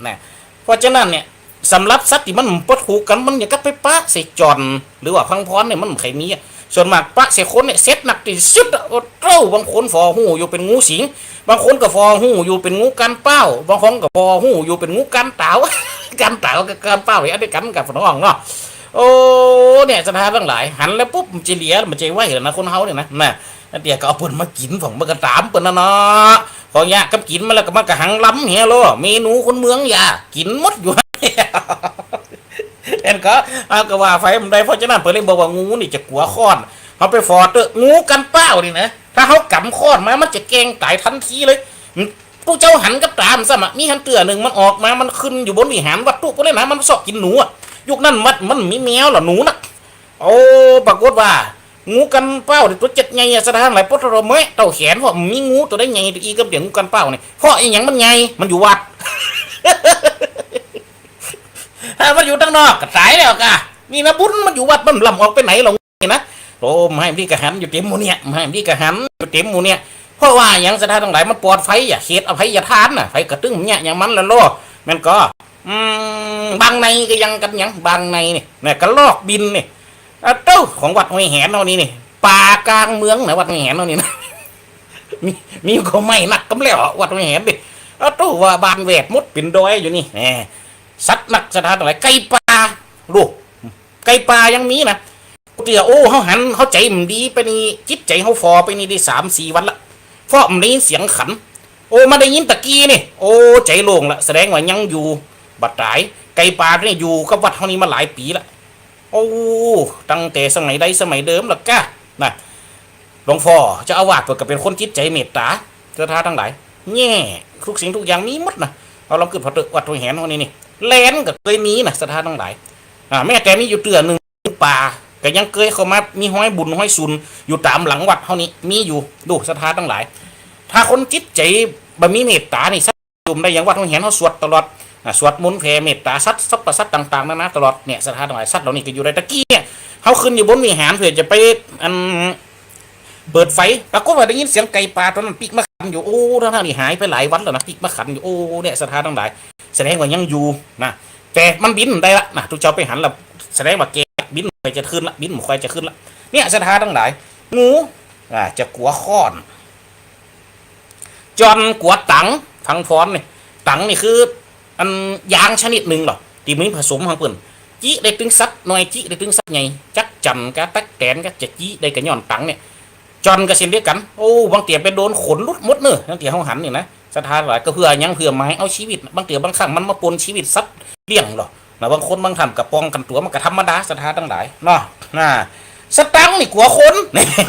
นะ เพราะฉะนั้นเนี่ย สำหรับสัตว์ตี้มันบ่ถูกกั๋น มันหยังก็ไปปะใส่จ่อน หรือว่าพังพรเนี่ย มันบ่ใค่มีอะ ส่วนมากปะใส่คนเนี่ย เสร็จนักตี้สุดอะ โอ้โต้ บางคนฝ่อฮู้อยู่เป๋นงูสิง บางคนก็ฝ่อฮู้อยู่เป๋นงูก๋านเป๊า บางคนก็ฝ่อฮู้อยู่เป๋นงูก๋านต๋าว ก๋านต๋าวกับก๋านเป๊าเนี่ย อันเดียวกั๋นกับฝนห้องเนาะ โอ้ เนี่ย ศรัทธาตังหลาย หันแล้วปุ๊บ มันจะเหลีย มันจะไหวแล้วนะ คนเฮาเนี่ยนะ นะ อันเดียวก็เอาเปิ้นมากิ๋น พ่อง มันก็ต๋ามเปิ้นนะเนาะ พอเยียะกับกิ๋นมาแล้วก็มันก็หังลำเหียโล เมนูคนเมืองอย่า กิ๋นหมดอยู่ แม่นก่อ เอาก็ว่าไปบ่ได้ เพราะฉะนั้นเปิ้นเลยบอกว่างูนี่จะกั๋วค้อน เฮาไปฝ่อเต๊อะ งูก๋านเป๊านี่นะ ถ้าเฮากำค้อนมา มันจะแกล้งต๋ายตันทีเลย ตุ๊เจ้าหันกับต๋ามันซ้ำอะ มีหั้นเตื้อนึ่ง มันออกมา มันขึ้นอยู่บนวิหารวัตถุปู้นเลยนะ มันเซาะกิ๋นหนูอะ ยุคนั้นวัดมันบ่มีแมวหรอ หนูนัก โอ้ ปรากฏว่า งูก๋านเป๊านี่ตั๋วจัดใหญ่อะ ศรัทธาตังหลาย ปอดโถ่ แม่นเต้าแขน เพราะบ่มีงูตั๋วใดใหญ่ตี้อี้กับเดี่ยวงูก๋านเป๊านี่ เพราะอะหยังมันใหญ่ มันอยู่วัด ถ้ามันอยู่ตังนอกก็ต๋ายแล้วก่ะ นี่นะบุญมันอยู่วัด มันบ่ล้ำออกไปไหนหรอกนี่นะ โอ้ บ่าหื้อตี้ก็หันอยู่เต๋มหมู่เนี่ย บ่าหื้อตี้ก็หันอยู่เต๋มหมู่เนี่ย เพราะว่าหยัง ศรัทธาตังหลาย มันปลอดภัยอะ เขตอภัยทานน่ะ ใผก็ตึงบ่เยียะหยังมันละโล แม่นก่อ อืม บางในก็ยังกั๋นหยัง บางในนี่ แน่ กระรอกบินนี่ อะโต้ ของวัดห้วยแหนเฮานี่นี่ ป่ากลางเมืองนะ วัดห้วยแหนเฮานี่นะ มี มีก็ไหม้นักกำแล้ว วัดห้วยแหนนี่ อะโต้ ว่าบ้านแวดหมด เป๋นดอยอยู่นี่ แหม สัตว์นัก ศรัทธาตังหลาย ไก่ป่า ดู ไก่ป่ายังมีนะ เตื้อ โอ้ เฮาหัน เฮาใจ๋บ่ดีไปนี่ จิตใจ๋เฮาฝ่อไปนี่ได้สามสี่วันละ เพราะบ่ได้ยินเสียงขัน โอ้ มาได้ยินตะกี้นี่ โอ้ ใจ๋โล่งละ แสดงว่ายังอยู่ บ่ต๋าย ไก่ป่านี่อยู่กับวัดเฮานี่มาหลายปี๋ละ โอ้ ตั้งแต่สมัยใดสมัยเดิมละก่ะ นะ หลวงพ่อเจ้าอาวาสเปิ้นก็เป๋นคนจิตใจ๋เมตต๋า ศรัทธาตังหลาย แง่ ทุกสิ่งทุกอย่างมีหมดนะ เอาลองกึ๊ดผ่อเต๊อะ วัดห้วยแหนเฮานี่นี่ แลนก็เกยมีนะ ศรัทธาตังหลาย อ่า แม้แต่มีอยู่เตื้อนึ่ง ป่า ก็ยังเกยเข้ามา มีฮอยบุญฮอยสุน อยู่ต๋ามหลังวัดเฮานี่ มีอยู่ ดู ศรัทธาตังหลาย ถ้าคนจิตใจ๋บ่มีเมตต๋านี่ สัตว์อยู่บ่ได้ อย่างวัดห้วยแหนเฮาสวดตลอด อ่า สวดมนต์แผ่เมตต๋าสัตว์ สรรพสัตว์ต่างๆ นานาตลอด เนี่ย ศรัทธาตังหลาย สัตว์เหล่านี้ก็อยู่ได้ ตะกี้เนี่ย เฮาขึ้นอยู่บนวิหารเพื่อจะไป อัน เปิดไฟ ปรากฏว่าได้ยินเสียงไก่ป่าตั๋วนั้นปิ๊กมาขันอยู่ โอ้ ทั้งๆ ตี้หายไปหลายวันแล้วนะ ปิ๊กมาขันอยู่ โอ้ เนี่ย ศรัทธาตังหลาย แสดงว่ายังอยู่นะ แต่มันบินบ่ได้ละนะ ตุ๊เจ้าไปหันละ แสดงว่าแก่ บินบ่ค่อยจะขึ้นละ บินบ่ค่อยจะขึ้นละ เนี่ย ศรัทธาตังหลาย งู อ่า จะกั๋วค้อน จ่อนกั๋วตัง พังพรนี่ ตังนี่คือ อันยางชนิดนึ่งหรอ ตี้มีผสมของเปิ้น จิได้ตึงสัตว์น้อย จิได้ตึงสัตว์ใหญ่ จักจั่นกาตั๊กแตนกาจะจิได้ก็ย้อนตังเนี่ย จ่อนก็เช่นเดียวกั๋น โอ้ บางเตื้อไปโดนขนหลุดหมดเน่อ บางเตื้อเฮาหันนี่นะ ศรัทธาหลาย ก็เปื้อหยัง เปื้อหมายเอาจีวิต บางเตื้อบางครั้งมันมาปล้นจีวิตสัตว์เลี้ยงหรอ นะ บางคนบางท่านก็ป้องกั๋นตั๋ว มันก็ธรรมดา ศรัทธาตังหลาย เนาะ นะ สตังค์นี่กั๋วคน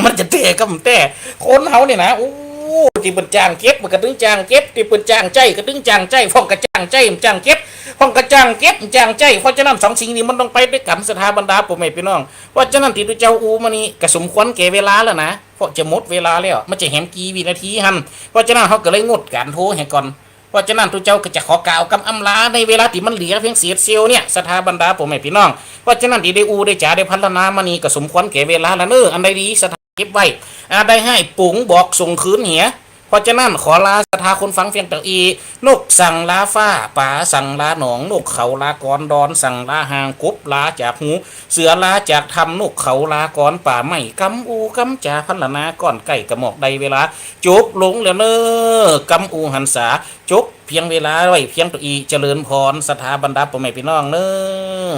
มันจะแต๊ก้ำแต๊ คนเฮานี่นะ โอ้ โอ้ ตี้เปิ้นจ้างเก็บมันก็ตึงจ้างเก็บ ตี้เปิ้นจ้างใจ๊ก็ตึงจ้างใจ๊ พ่องก็จ้างใจ๊มันจ้างเก็บ พ่องก็จ้างเก็บมันจ้างใจ๊ เพราะฉะนั้นสองสิ่งนี้มันต้องไปตวยกั๋น ศรัทธาบรรดาป้อแม่ปี้น้อง เพราะฉะนั้นตี้ตุ๊เจ้าอู้มานี้ก็สมควรแก่เวลาแล้วนะ เพราะจะหมดเวลาแล้ว มันจะแหมกี่วินาทีหั้น เพราะฉะนั้นเฮาก็เลยงดก๋านโทรแหมก่อน เพราะฉะนั้นตุ๊เจ้าก็จะขอกล่าวกำอำลาในเวลาตี้มันเหลือเปียงเศษเสี้ยวเนี่ย ศรัทธาบรรดาป้อแม่ปี้น้อง เพราะฉะนั้นตี้ได้อู้ได้จ๋าได้พรรณนามานี้ก็สมควรแก่เวลาแล้วเน่อ อันใดดีศรัทธาเก็บไว้ อันใดฮ้ายป๋งบอกส่งคืนเหีย เพราะฉะนั้นขอลาศรัทธาคนฟังเปียงเต้าอี้ นกสั่งลาฟ้า ป๋าสั่งลาหนอง นกเขาลากร ดอนสั่งลาห่าง กบลาจากหู เสือลาจากถ้ำ นกเขาลากร ป่าไม้กำอู้กำจ๋าพรรณนาก้อนใก้ กะหมอกได้เวลา จบลงแล้วเน่อ กำอู้หันษา จบเปียงเวลาไว้เปียงเต้าอี้ เจริญพร ศรัทธาบรรดาป้อแม่ปี้น้องเน่อ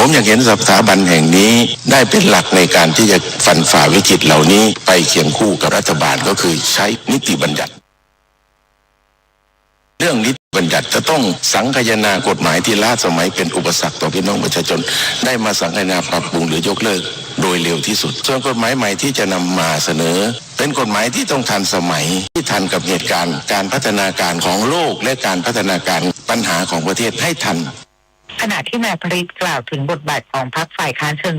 ผมอยากเห็นสถาบันแห่งนี้ได้เป็นหลักในการที่จะฟันฝ่าวิกฤตเหล่านี้ไปเคียงคู่กับรัฐบาล ก็คือใช้นิติบัญญัติ เรื่องนิติบัญญัติจะต้องสังคายนากฎหมายที่ล้าสมัยเป็นอุปสรรคต่อพี่น้องประชาชน ได้มาสังคายนาปรับปรุงหรือยกเลิก โดยเร็วที่สุด ส่วนกฎหมายใหม่ที่จะนำมาเสนอ เป็นกฎหมายที่ต้องทันสมัย ที่ทันกับเหตุการณ์ การพัฒนาการของโลก และการพัฒนาการปัญหาของประเทศให้ทัน ขณะที่นายพริตกล่าวถึงบทบาทของพรรคฝ่ายค้านเชิง